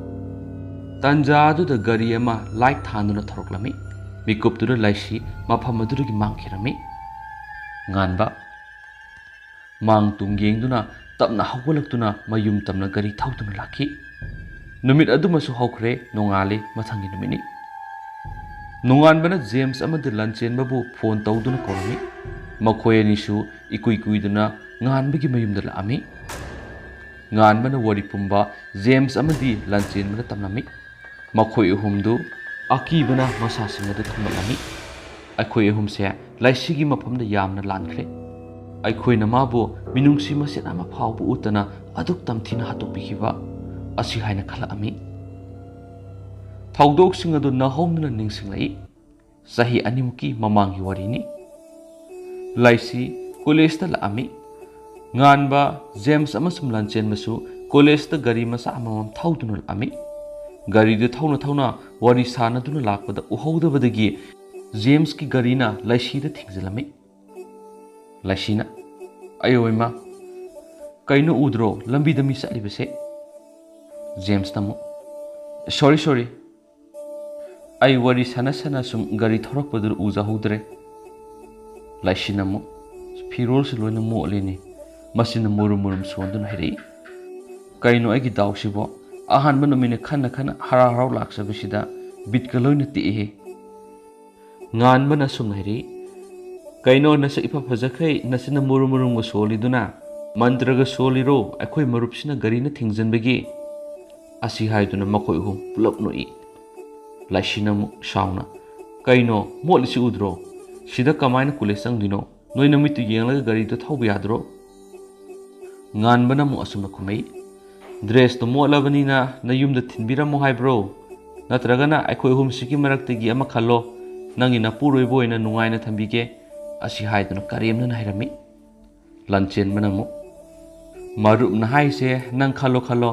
ꯇꯥꯟꯖꯥ ꯑꯗꯨꯗ ꯒꯥꯔꯤ ꯑꯃ ꯂꯥꯏꯠ ꯊꯥꯟꯗꯨꯅ ꯊꯧꯔꯛꯂꯝꯃꯤ꯫ ꯃꯤꯀꯨꯞꯇꯨꯗ ꯂꯩꯁꯤ ꯃꯐꯝ ꯑꯗꯨꯗꯒꯤ ꯃꯥꯡꯈꯤꯔꯝꯃꯤ꯫ ꯉꯥꯟꯕ ꯃꯥꯡ ꯇꯨꯡ ꯌꯦꯡꯗꯨꯅ ꯇꯞꯅ ꯍꯧꯒꯠꯂꯛꯇꯨꯅ ꯃꯌꯨꯝ ꯇꯝꯅ ꯒꯥꯔꯤ ꯊꯧꯗꯨꯅ ꯂꯥꯛꯈꯤ꯫ ꯅꯨꯃꯤꯠ ꯑꯗꯨꯃꯁꯨ ꯍꯧꯈ꯭ꯔꯦ, ꯅꯣꯡꯉꯥꯜꯂꯤ, ꯃꯊꯪꯒꯤ ꯅꯨꯃꯤꯠꯅꯤ꯫ ꯅꯣꯡꯉꯥꯟꯕꯅ ꯖꯦꯝꯁ ꯑꯃꯗꯤ ꯂꯟꯆꯦꯟꯕꯕꯨ ꯐꯣꯟ ꯇꯧꯗꯨꯅ ꯀꯧꯔꯝꯃꯤ꯫ ꯃꯈꯣꯏ ꯑꯅꯤꯁꯨ ꯏꯀꯨꯏ ꯀꯨꯏꯗꯅ ꯉꯥꯟꯕꯒꯤ ꯃꯌꯨꯝꯗ ꯂꯥꯛꯑꯝꯃꯤ꯫ ꯉꯥꯟꯕꯅ ꯋꯥꯔꯤ ꯄꯨꯝꯕ ꯖꯦꯝꯁ ꯑꯃꯗꯤ ꯂꯟꯆꯦꯟꯕꯗ ꯇꯝꯂꯝꯃꯤ꯫ ꯃꯈꯣꯏ ꯑꯍꯨꯝꯗꯨ ꯑꯀꯤꯕꯅ ꯃꯁꯥꯁꯤꯡ ꯑꯗꯨ ꯊꯨꯝꯂꯛꯂꯝꯃꯤ꯫ ꯑꯩꯈꯣꯏ ꯑꯍꯨꯝꯁꯦ ꯂꯥꯏꯁꯤꯒꯤ ꯃꯐꯝꯗ ꯌꯥꯝꯅ ꯂꯥꯟꯈ꯭ꯔꯦ꯫ ꯑꯩꯈꯣꯏꯅ ꯃꯥꯕꯨ ꯃꯤꯅꯨꯡꯁꯤ ꯃꯁꯦꯠ ꯑꯃ ꯐꯥꯎꯕ ꯎꯠꯇꯅ ꯑꯗꯨꯛ ꯇꯝꯊꯤꯅ ꯍꯥꯠꯇꯣꯛꯄꯤꯈꯤꯕ ꯑꯁꯤ ꯍꯥꯏꯅ ꯈꯜꯂꯛꯑꯝꯃꯤ꯫ ꯊꯧꯗꯣꯛꯁꯤꯡ ꯑꯗꯨ ꯅꯧꯍꯧꯅꯅ ꯅꯤꯡꯁꯤꯡꯂꯛꯏ꯫ ꯆꯍꯤ ꯑꯅꯤꯃꯨꯛꯀꯤ ꯃꯃꯥꯡꯒꯤ ꯋꯥꯔꯤꯅꯤ꯫ ꯂꯥꯏꯁꯤ ꯀꯣꯂꯦꯖꯇ ꯂꯥꯛꯑꯝꯃꯤ꯫ ꯉꯥꯟꯕ, ꯖꯦꯝꯁ ꯑꯃꯁꯨꯡ ꯂꯥꯟꯆꯦꯟꯕꯁꯨ ꯀꯣꯂꯦꯖꯇ ꯒꯥꯔꯤ ꯃꯆꯥ ꯑꯃꯃꯝ ꯊꯧꯗꯨꯅ ꯂꯥꯛꯑꯝꯃꯤ꯫ ꯒꯥꯔꯤꯗꯨ ꯊꯧꯅ ꯊꯧꯅ ꯋꯥꯔꯤ ꯁꯥꯟꯅꯗꯨꯅ ꯂꯥꯛꯄꯗ ꯎꯍꯧꯗꯕꯗꯒꯤ ꯖꯦꯝꯁꯀꯤ ꯒꯥꯔꯤꯅ ꯂꯥꯏꯁꯤꯗ ꯊꯦꯡꯖꯤꯜꯂꯝꯃꯤ꯫ ꯂꯥꯏꯁꯤꯅ, "ꯑꯌꯣ ꯏꯃꯥ, ꯀꯩꯅꯣ ꯎꯗ꯭ꯔꯣ ꯂꯝꯕꯤꯗ ꯃꯤ ꯆꯠꯂꯤꯕꯁꯦ?" ꯖꯦꯝꯁꯅ ꯑꯃꯨꯛ, "ꯁꯣꯔꯤ, ꯁꯣꯔꯤ, ꯑꯩ ꯋꯥꯔꯤ ꯁꯥꯟꯅ ꯁꯥꯟꯅ ꯁꯨꯝ ꯒꯥꯔꯤ ꯊꯧꯔꯛꯄꯗꯨꯗ ꯎꯖꯍꯧꯗ꯭ꯔꯦ꯫" ꯂꯥꯏꯁꯤꯅ ꯑꯃꯨꯛ, "ꯐꯤꯔꯣꯜꯁꯨ ꯂꯣꯏꯅ ꯃꯣꯠꯂꯦꯅꯦ, ꯃꯁꯤꯅ ꯃꯨꯔꯨꯝ ꯃꯨꯔꯨꯝ ꯁꯣꯟꯗꯨꯅ ꯍꯥꯏꯔꯛꯏ꯫ ꯀꯩꯅꯣ ꯑꯩꯒꯤ ꯗꯥꯎꯁꯤꯕꯣ? ꯑꯍꯥꯟꯕ ꯅꯨꯃꯤꯠꯅ ꯈꯟꯅ ꯈꯟꯅ ꯍꯔꯥꯎ ꯍꯔꯥꯎ ꯂꯥꯛꯆꯕꯁꯤꯗ ꯕꯤꯠꯀ ꯂꯣꯏꯅ ꯇꯦꯛꯏꯍꯦ꯫" ꯉꯥꯟꯕꯅ ꯑꯁꯨꯝꯅ ꯍꯥꯏꯔꯛꯏ, "ꯀꯩꯅꯣ ꯅꯁꯛ ꯏꯐ ꯐꯖꯈꯩ ꯅꯆꯤꯟꯅ ꯃꯨꯔꯨꯝ ꯃꯨꯔꯨꯝꯒ ꯁꯣꯜꯂꯤꯗꯨꯅ? ꯃꯟꯇ꯭ꯔꯒ ꯁꯣꯜꯂꯤꯔꯣ ꯑꯩꯈꯣꯏ ꯃꯔꯨꯞꯁꯤꯅ ꯒꯥꯔꯤꯅ ꯊꯤꯡꯖꯤꯟꯕꯒꯤ?" ꯑꯁꯤ ꯍꯥꯏꯗꯨꯅ ꯃꯈꯣꯏ ꯑꯍꯨꯝ ꯄꯨꯂꯞ ꯅꯣꯛꯏ꯫ ꯂꯥꯏꯁꯤꯅ ꯑꯃꯨꯛ ꯁꯥꯎꯅ, "ꯀꯩꯅꯣ ꯃꯣꯠꯂꯤꯁꯤ ꯎꯗ꯭ꯔꯣ? ꯁꯤꯗ ꯀꯃꯥꯏꯅ ꯀꯣꯂꯦꯖ ꯆꯪꯗꯣꯏꯅꯣ? ꯅꯣꯏ ꯅꯃꯤꯠꯇꯨ ꯌꯦꯡꯂꯒ ꯒꯥꯔꯤꯗꯣ ꯊꯧꯕ ꯌꯥꯗ꯭ꯔꯣ?" ꯉꯥꯟꯕꯅ ꯑꯃꯨꯛ ꯑꯁꯨꯝꯅ ꯈꯨꯝꯃꯛꯏ, "ꯗ꯭ꯔꯦꯁꯇꯣ ꯃꯣꯠꯂꯕꯅꯤꯅ ꯅꯌꯨꯝꯗ ꯊꯤꯟꯕꯤꯔꯝꯃꯣ ꯍꯥꯏꯕ꯭ꯔꯣ? ꯅꯠꯇ꯭ꯔꯒꯅ ꯑꯩꯈꯣꯏ ꯑꯍꯨꯝꯁꯤꯒꯤ ꯃꯔꯛꯇꯒꯤ ꯑꯃ ꯈꯜꯂꯣ, ꯅꯪꯒꯤ ꯅꯄꯨꯔꯣꯏꯕ ꯑꯣꯏꯅ ꯅꯨꯡꯉꯥꯏꯅ ꯊꯝꯕꯤꯒꯦ꯫" ꯑꯁꯤ ꯍꯥꯏꯗꯨꯅ ꯀꯔꯦꯝꯅꯅ ꯍꯥꯏꯔꯝꯃꯤ꯫ ꯂꯥꯟꯆꯦꯟꯕꯅ ꯑꯃꯨꯛ, "ꯃꯔꯨꯞꯅ ꯍꯥꯏꯁꯦ ꯅꯪ ꯈꯜꯂꯣ ꯈꯜꯂꯣ꯫"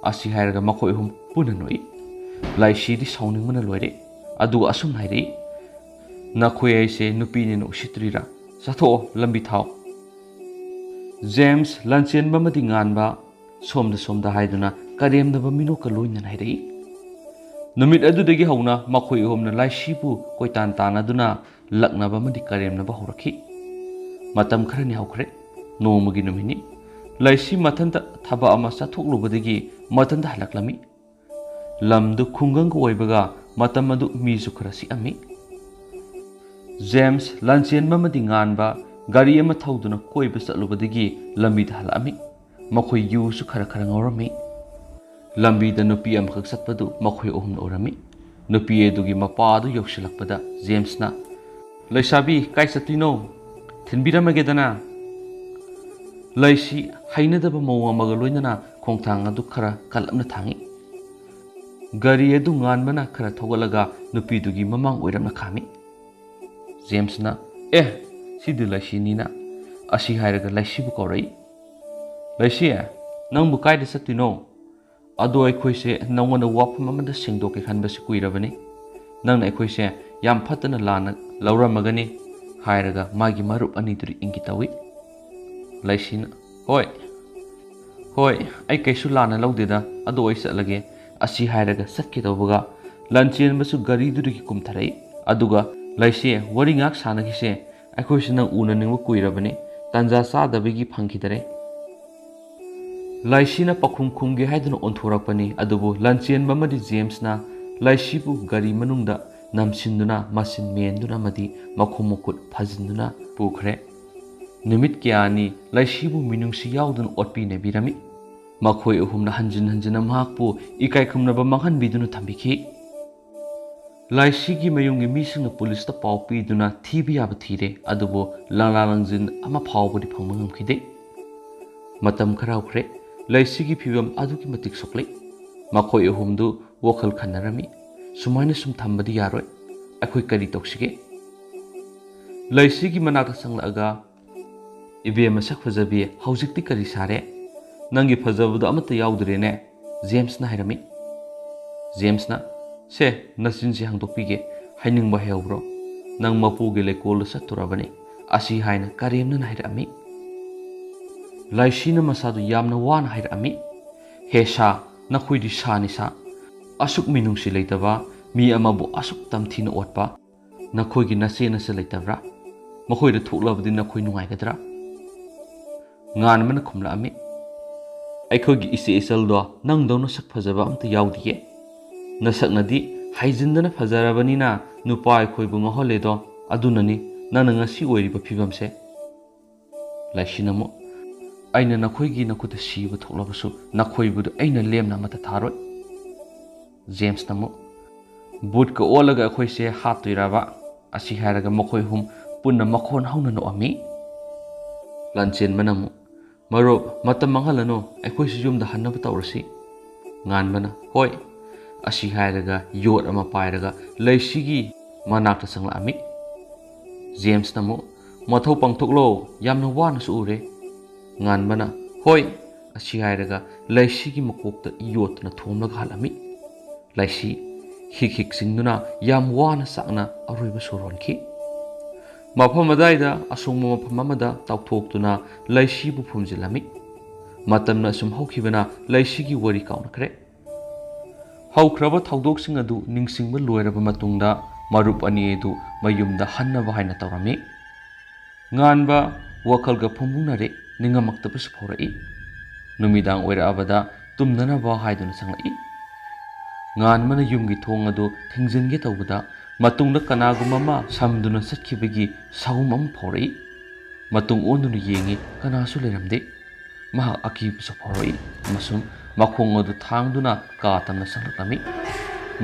ꯑꯁꯤ ꯍꯥꯏꯔꯒ ꯃꯈꯣꯏ ꯑꯍꯨꯝ ꯄꯨꯟꯅ ꯅꯣꯛꯏ꯫ ꯂꯥꯏꯁꯤꯗꯤ ꯁꯥꯎꯅꯤꯡꯕꯅ ꯂꯣꯏꯔꯦ꯫ ꯑꯗꯨꯒ ꯑꯁꯨꯝ ꯍꯥꯏꯔꯛꯏ, "ꯅꯈꯣꯏ ꯑꯩꯁꯦ ꯅꯨꯄꯤꯅꯦꯅ ꯎꯁꯤꯠꯇ꯭ꯔꯤꯔꯥ? ꯆꯠꯊꯣꯛꯑꯣ, ꯂꯝꯕꯤ ꯊꯥꯎ꯫" ꯖꯦꯝꯁ, ꯂꯥꯟꯆꯦꯟꯕ ꯑꯃꯗꯤ ꯉꯥꯟꯕ ꯁꯣꯝꯗ ꯁꯣꯝꯗ ꯍꯥꯏꯗꯨꯅ ꯀꯔꯦꯝꯅꯕ ꯃꯤꯅꯣꯛꯀ ꯂꯣꯏꯅꯅ ꯍꯥꯏꯔꯛꯏ꯫ ꯅꯨꯃꯤꯠ ꯑꯗꯨꯗꯒꯤ ꯍꯧꯅ ꯃꯈꯣꯏ ꯑꯍꯨꯝꯅ ꯂꯥꯏꯁꯤꯕꯨ ꯀꯣꯏꯇꯥꯟ ꯇꯥꯟꯅꯗꯨꯅ ꯂꯛꯅꯕ ꯑꯃꯗꯤ ꯀꯔꯦꯝꯅꯕ ꯍꯧꯔꯛꯈꯤ꯫ ꯃꯇꯝ ꯈꯔꯅꯤ ꯍꯧꯈ꯭ꯔꯦ꯫ ꯅꯣꯡꯃꯒꯤ ꯅꯨꯃꯤꯠꯅꯤ꯫ ꯂꯥꯏꯁꯤ ꯃꯊꯟꯇ ꯊꯕꯛ ꯑꯃ ꯆꯠꯊꯣꯛꯂꯨꯕꯗꯒꯤ ꯃꯊꯟꯇ ꯍꯜꯂꯛꯂꯝꯃꯤ꯫ ꯂꯝꯗꯨ ꯈꯨꯡꯒꯪꯒ ꯑꯣꯏꯕꯒ ꯃꯇꯝ ꯑꯗꯨ ꯃꯤꯁꯨ ꯈꯔ ꯆꯤꯛꯑꯝꯃꯤ꯫ ꯖꯦꯝꯁ, ꯂꯥꯟꯆꯦꯟꯕ ꯑꯃꯗꯤ ꯉꯥꯟꯕ ꯒꯥꯔꯤ ꯑꯃ ꯊꯧꯗꯨꯅ ꯀꯣꯏꯕ ꯆꯠꯂꯨꯕꯗꯒꯤ ꯂꯝꯕꯤꯗ ꯍꯜꯂꯛꯑꯝꯃꯤ꯫ ꯃꯈꯣꯏ ꯌꯨꯁꯨ ꯈꯔ ꯈꯔ ꯉꯧꯔꯝꯃꯤ꯫ ꯂꯝꯕꯤꯗ ꯅꯨꯄꯤ ꯑꯃꯈꯛ ꯆꯠꯄꯗꯨ ꯃꯈꯣꯏ ꯑꯍꯨꯝꯅ ꯎꯔꯝꯃꯤ꯫ ꯅꯨꯄꯤ ꯑꯗꯨꯒꯤ ꯃꯄꯥ ꯑꯗꯨ ꯌꯧꯁꯤꯜꯂꯛꯄꯗ ꯖꯦꯝꯁꯅ, "ꯂꯩꯁꯥꯕꯤ, ꯀꯥꯏ ꯆꯠꯇꯣꯏꯅꯣ? ꯊꯤꯟꯕꯤꯔꯝꯃꯒꯦꯗꯅ꯫" ꯂꯩꯁꯤ ꯍꯩꯅꯗꯕ ꯃꯑꯣꯡ ꯑꯃꯒ ꯂꯣꯏꯅꯅ ꯈꯣꯡꯊꯥꯡ ꯑꯗꯨ ꯈꯔ ꯀꯜꯂꯞꯅ ꯊꯥꯡꯉꯤ꯫ ꯒꯥꯔꯤ ꯑꯗꯨ ꯉꯥꯟꯕꯅ ꯈꯔ ꯊꯧꯒꯠꯂꯒ ꯅꯨꯄꯤꯗꯨꯒꯤ ꯃꯃꯥꯡ ꯑꯣꯏꯔꯞꯅ ꯈꯥꯝꯃꯤ꯫ ꯖꯦꯝꯁꯅ, "ꯑꯦ, ꯁꯤꯗꯤ ꯂꯩꯁꯤꯅꯤꯅ" ꯑꯁꯤ ꯍꯥꯏꯔꯒ ꯂꯩꯁꯤꯕꯨ ꯀꯧꯔꯛꯏ꯫ "ꯂꯩꯁꯤ, ꯅꯪꯕꯨ ꯀꯥꯏꯗ ꯆꯠꯇꯣꯏꯅꯣ?" "ꯑꯗꯣ ꯑꯩꯈꯣꯏꯁꯦ ꯅꯪꯉꯣꯟꯗ ꯋꯥꯐꯝ ꯑꯃꯗ ꯁꯦꯡꯗꯣꯛꯀꯦ ꯈꯟꯕꯁꯤ ꯀꯨꯏꯔꯕꯅꯤ꯫ ꯅꯪꯅ ꯑꯩꯈꯣꯏꯁꯦ ꯌꯥꯝ ꯐꯠꯇꯅ ꯂꯥꯟꯅ ꯂꯧꯔꯝꯃꯒꯅꯤ" ꯍꯥꯏꯔꯒ ꯃꯥꯒꯤ ꯃꯔꯨꯞ ꯑꯅꯤꯗꯨꯗ ꯏꯪꯒꯤꯠ ꯇꯧꯏ꯫ ꯂꯩꯁꯤꯅ, "ꯍꯣꯏ, ꯍꯣꯏ, ꯑꯩ ꯀꯩꯁꯨ ꯂꯥꯟꯅ ꯂꯧꯗꯦꯗ, ꯑꯗꯣ ꯑꯩ ꯆꯠꯂꯒꯦ" ꯑꯁꯤ ꯍꯥꯏꯔꯒ ꯆꯠꯀꯦ ꯇꯧꯕꯒ ꯂꯟꯆꯦꯟꯕꯁꯨ ꯒꯥꯔꯤꯗꯨꯗꯒꯤ ꯀꯨꯝꯊꯔꯛꯏ꯫ ꯑꯗꯨꯒ, "ꯂꯩꯁꯤ, ꯋꯥꯔꯤ ꯉꯥꯏꯍꯥꯛ ꯁꯥꯟꯅꯈꯤꯁꯦ, ꯑꯩꯈꯣꯏꯁꯨ ꯅꯪ ꯎꯅꯅꯤꯡꯕ ꯀꯨꯏꯔꯕꯅꯤ, ꯇꯥꯟꯖꯥ ꯆꯥꯗꯕꯒꯤ ꯐꯪꯈꯤꯗꯔꯦ"꯫ ꯂꯩꯁꯤꯅ ꯄꯥꯈꯨꯝ ꯈꯨꯝꯒꯦ ꯍꯥꯏꯗꯨꯅ ꯑꯣꯟꯊꯣꯔꯛꯄꯅꯤ, ꯑꯗꯨꯕꯨ ꯂꯟꯆꯦꯟꯕ ꯑꯃꯗꯤ ꯖꯦꯝꯁꯅ ꯂꯩꯁꯤꯕꯨ ꯒꯥꯔꯤ ꯃꯅꯨꯡꯗ ꯅꯝꯁꯤꯟꯗꯨꯅ, ꯃꯆꯤꯟ ꯃꯦꯟꯗꯨꯅ ꯑꯃꯗꯤ ꯃꯈꯣꯡ ꯃꯈꯨꯠ ꯐꯥꯖꯤꯟꯗꯨꯅ ꯄꯨꯈ꯭ꯔꯦ꯫ ꯅꯨꯃꯤꯠ ꯀꯌꯥꯅꯤ ꯂꯩꯁꯤꯕꯨ ꯃꯤꯅꯨꯡꯁꯤ ꯌꯥꯎꯗꯅ ꯑꯣꯠꯄꯤ ꯅꯩꯕꯤꯔꯝꯃꯤ꯫ ꯃꯈꯣꯏ ꯑꯍꯨꯝꯅ ꯍꯟꯖꯤꯟ ꯍꯟꯖꯤꯟꯅ ꯃꯍꯥꯛꯄꯨ ꯏꯀꯥꯏ ꯈꯨꯝꯅꯕ ꯃꯥꯡꯍꯟꯕꯤꯗꯨꯅ ꯊꯝꯕꯤꯈꯤ꯫ ꯂꯩꯁꯤꯒꯤ ꯃꯌꯨꯝꯒꯤ ꯃꯤꯁꯤꯡꯅ ꯄꯨꯂꯤꯁꯇ ꯄꯥꯎ ꯄꯤꯗꯨꯅ ꯊꯤꯕ ꯌꯥꯕ ꯊꯤꯔꯦ, ꯑꯗꯨꯕꯨ ꯂꯪꯂꯥ ꯂꯪꯖꯤꯟ ꯑꯃ ꯐꯥꯎꯕꯗꯤ ꯐꯪꯕ ꯉꯝꯈꯤꯗꯦ꯫ ꯃꯇꯝ ꯈꯔ ꯍꯧꯈ꯭ꯔꯦ꯫ ꯂꯩꯁꯤꯒꯤ ꯐꯤꯕꯝ ꯑꯗꯨꯛꯀꯤ ꯃꯇꯤꯛ ꯁꯣꯛꯂꯛꯏ꯫ ꯃꯈꯣꯏ ꯑꯍꯨꯝꯗꯨ ꯋꯥꯈꯜ ꯈꯟꯅꯔꯝꯃꯤ꯫ "ꯁꯨꯃꯥꯏꯅ ꯁꯨꯝ ꯊꯝꯕꯗꯤ ꯌꯥꯔꯣꯏ꯫ ꯑꯩꯈꯣꯏ ꯀꯔꯤ ꯇꯧꯁꯤꯒꯦ?" ꯂꯩꯁꯤꯒꯤ ꯃꯅꯥꯛꯇ ꯆꯪꯂꯛꯑꯒ, "ꯏꯕꯦꯝꯃ ꯁꯛ ꯐꯖꯕꯤ, ꯍꯧꯖꯤꯛꯇꯤ ꯀꯔꯤ ꯁꯥꯔꯦ? ꯅꯪꯒꯤ ꯐꯖꯕꯗꯣ ꯑꯃꯠꯇ ꯌꯥꯎꯗ꯭ꯔꯦꯅꯦ?" ꯖꯦꯝꯁꯅ ꯍꯥꯏꯔꯝꯃꯤ꯫ ꯖꯦꯝꯁꯅ, "ꯁꯦ, ꯅꯆꯤꯟꯁꯤ ꯍꯥꯡꯗꯣꯛꯄꯤꯒꯦ, ꯍꯥꯏꯅꯤꯡꯕ ꯍꯥꯏꯍꯧꯕ꯭ꯔꯣ? ꯅꯪ ꯃꯄꯨꯒꯤ ꯂꯩꯀꯣꯜꯗ ꯆꯠꯇꯣꯔꯕꯅꯤ" ꯑꯁꯤ ꯍꯥꯏꯅ ꯀꯔꯦꯝꯅꯅ ꯍꯥꯏꯔꯛꯑꯝꯃꯤ꯫ ꯂꯩꯁꯤꯅ ꯃꯁꯥꯗꯨ ꯌꯥꯝꯅ ꯋꯥꯅ ꯍꯥꯏꯔꯛꯑꯝꯃꯤ꯫ "ꯍꯦ ꯁꯥ, ꯅꯈꯣꯏꯗꯤ ꯁꯥꯅꯤ ꯁꯥ꯫ ꯑꯁꯨꯛ ꯃꯤꯅꯨꯡꯁꯤ ꯂꯩꯇꯕ, ꯃꯤ ꯑꯃꯕꯨ ꯑꯁꯨꯛ ꯇꯝꯊꯤꯅ ꯑꯣꯠꯄ, ꯅꯈꯣꯏꯒꯤ ꯅꯆꯦ ꯅꯆꯜ ꯂꯩꯇꯕ꯭ꯔꯥ? ꯃꯈꯣꯏꯗ ꯊꯣꯛꯂꯕꯗꯤ ꯅꯈꯣꯏ ꯅꯨꯡꯉꯥꯏꯒꯗ꯭ꯔꯥ?" ꯉꯥꯟꯕꯅ ꯈꯨꯝꯂꯛꯑꯝꯃꯤ, "ꯑꯩꯈꯣꯏꯒꯤ ꯏꯆꯦ ꯏꯆꯜꯗꯣ ꯅꯪꯗꯧꯅ ꯁꯛ ꯐꯖꯕ ꯑꯝꯇ ꯌꯥꯎꯗꯤꯌꯦ꯫ ꯅꯁꯛꯅꯗꯤ ꯍꯥꯏꯖꯤꯟꯗꯅ ꯐꯖꯔꯕꯅꯤꯅ ꯅꯨꯄꯥ ꯑꯩꯈꯣꯏꯕꯨ ꯉꯥꯎꯍꯜꯂꯦꯗꯣ, ꯑꯗꯨꯅꯅꯤ ꯅꯪꯅ ꯉꯁꯤ ꯑꯣꯏꯔꯤꯕ ꯐꯤꯕꯝꯁꯦ"꯫ ꯂꯩꯁꯤꯅ ꯑꯃꯨꯛ, "ꯑꯩꯅ ꯅꯈꯣꯏꯒꯤ ꯅꯈꯨꯠꯇ ꯁꯤꯕ ꯊꯣꯛꯂꯕꯁꯨ ꯅꯈꯣꯏꯕꯨꯗꯤ ꯑꯩꯅ ꯂꯦꯝꯅ ꯑꯃꯠꯇ ꯊꯥꯔꯣꯏ"꯫ ꯖꯦꯝꯁꯅ ꯑꯃꯨꯛ, "ꯕꯨꯠꯀ ꯑꯣꯜꯂꯒ ꯑꯩꯈꯣꯏꯁꯦ ꯍꯥꯠꯇꯣꯏꯔꯕ?" ꯑꯁꯤ ꯍꯥꯏꯔꯒ ꯃꯈꯣꯏ ꯑꯍꯨꯝ ꯄꯨꯟꯅ ꯃꯈꯣꯟ ꯍꯧꯅ ꯅꯣꯛꯑꯝꯃꯤ꯫ ꯂꯥꯟꯆꯦꯟꯕꯅ ꯑꯃꯨꯛ, "ꯃꯔꯨꯞ, ꯃꯇꯝ ꯃꯥꯡꯍꯜꯂꯅꯨ, ꯑꯩꯈꯣꯏꯁꯨ ꯌꯨꯝꯗ ꯍꯟꯅꯕ ꯇꯧꯔꯁꯤ꯫" ꯉꯥꯟꯕꯅ, "ꯍꯣꯏ꯫" ꯑꯁꯤ ꯍꯥꯏꯔꯒ ꯌꯣꯠ ꯑꯃ ꯄꯥꯏꯔꯒ ꯂꯩꯁꯤꯒꯤ ꯃꯅꯥꯛꯇ ꯆꯪꯂꯛꯑꯝꯃꯤ꯫ ꯖꯦꯝꯁꯅ ꯑꯃꯨꯛ, "ꯃꯊꯧ ꯄꯥꯡꯊꯣꯛꯂꯣ, ꯌꯥꯝꯅ ꯋꯥꯅꯁꯨ ꯎꯔꯦ꯫" ꯉꯥꯟꯕꯅ, "ꯍꯣꯏ꯫" ꯑꯁꯤ ꯍꯥꯏꯔꯒ ꯂꯩꯁꯤꯒꯤ ꯃꯀꯣꯛꯇ ꯌꯣꯠꯇꯨꯅ ꯊꯣꯝꯂꯒ ꯍꯜꯂꯝꯃꯤ꯫ ꯂꯩꯁꯤ ꯍꯤꯛ ꯍꯤꯛ ꯆꯤꯡꯗꯨꯅ ꯌꯥꯝ ꯋꯥꯅ ꯆꯥꯛꯅ ꯑꯔꯣꯏꯕ ꯁꯣꯔ ꯍꯣꯟꯈꯤ꯫ ꯃꯐꯝ ꯑꯗꯨꯋꯥꯏꯗ ꯑꯁꯣꯡꯕ ꯃꯐꯝ ꯑꯃꯗ ꯇꯥꯎꯊꯣꯛꯇꯨꯅ ꯂꯩꯁꯤꯕꯨ ꯐꯨꯝꯖꯤꯜꯂꯝꯃꯤ꯫ ꯃꯇꯝꯅ ꯑꯁꯨꯝ ꯍꯧꯈꯤꯕꯅ ꯂꯩꯁꯤꯒꯤ ꯋꯥꯔꯤ ꯀꯥꯎꯅꯈ꯭ꯔꯦ꯫ ꯍꯧꯈ꯭ꯔꯕ ꯊꯧꯗꯣꯛꯁꯤꯡ ꯑꯗꯨ ꯅꯤꯡꯁꯤꯡꯕ ꯂꯣꯏꯔꯕ ꯃꯇꯨꯡꯗ ꯃꯔꯨꯞ ꯑꯅꯤ ꯑꯗꯨ ꯃꯌꯨꯝꯗ ꯍꯟꯅꯕ ꯍꯥꯏꯅ ꯇꯧꯔꯝꯃꯤ꯫ ꯉꯥꯟꯕ ꯋꯥꯈꯜꯒ ꯐꯨꯝꯕꯨꯡꯅꯔꯦ, ꯅꯤꯡꯉꯝꯃꯛꯇꯕꯁꯨ ꯐꯥꯎꯔꯛꯏ꯫ ꯅꯨꯃꯤꯗꯥꯡ ꯑꯣꯏꯔꯛꯑꯕꯗ ꯇꯨꯝꯅꯅꯕ ꯍꯥꯏꯗꯨꯅ ꯆꯪꯂꯛꯏ꯫ ꯉꯥꯟꯕꯅ ꯌꯨꯝꯒꯤ ꯊꯣꯡ ꯑꯗꯨ ꯊꯤꯡꯖꯤꯟꯒꯦ ꯇꯧꯕꯗ ꯃꯇꯨꯡꯗ ꯀꯅꯥꯒꯨꯝꯕ ꯑꯃ ꯁꯝꯗꯨꯅ ꯆꯠꯈꯤꯕꯒꯤ ꯁꯥꯍꯨꯝ ꯑꯃ ꯐꯥꯎꯔꯛꯏ꯫ ꯃꯇꯨꯡ ꯑꯣꯟꯗꯨꯅ ꯌꯦꯡꯉꯤ, ꯀꯅꯥꯁꯨ ꯂꯩꯔꯝꯗꯦ꯫ ꯃꯍꯥꯛ ꯑꯀꯤꯕꯁꯨ ꯐꯥꯎꯔꯛꯏ ꯑꯃꯁꯨꯡ ꯃꯈꯣꯡ ꯑꯗꯨ ꯊꯥꯡꯗꯨꯅ ꯀꯥ ꯇꯝꯅ ꯆꯪꯂꯛꯂꯝꯃꯤ꯫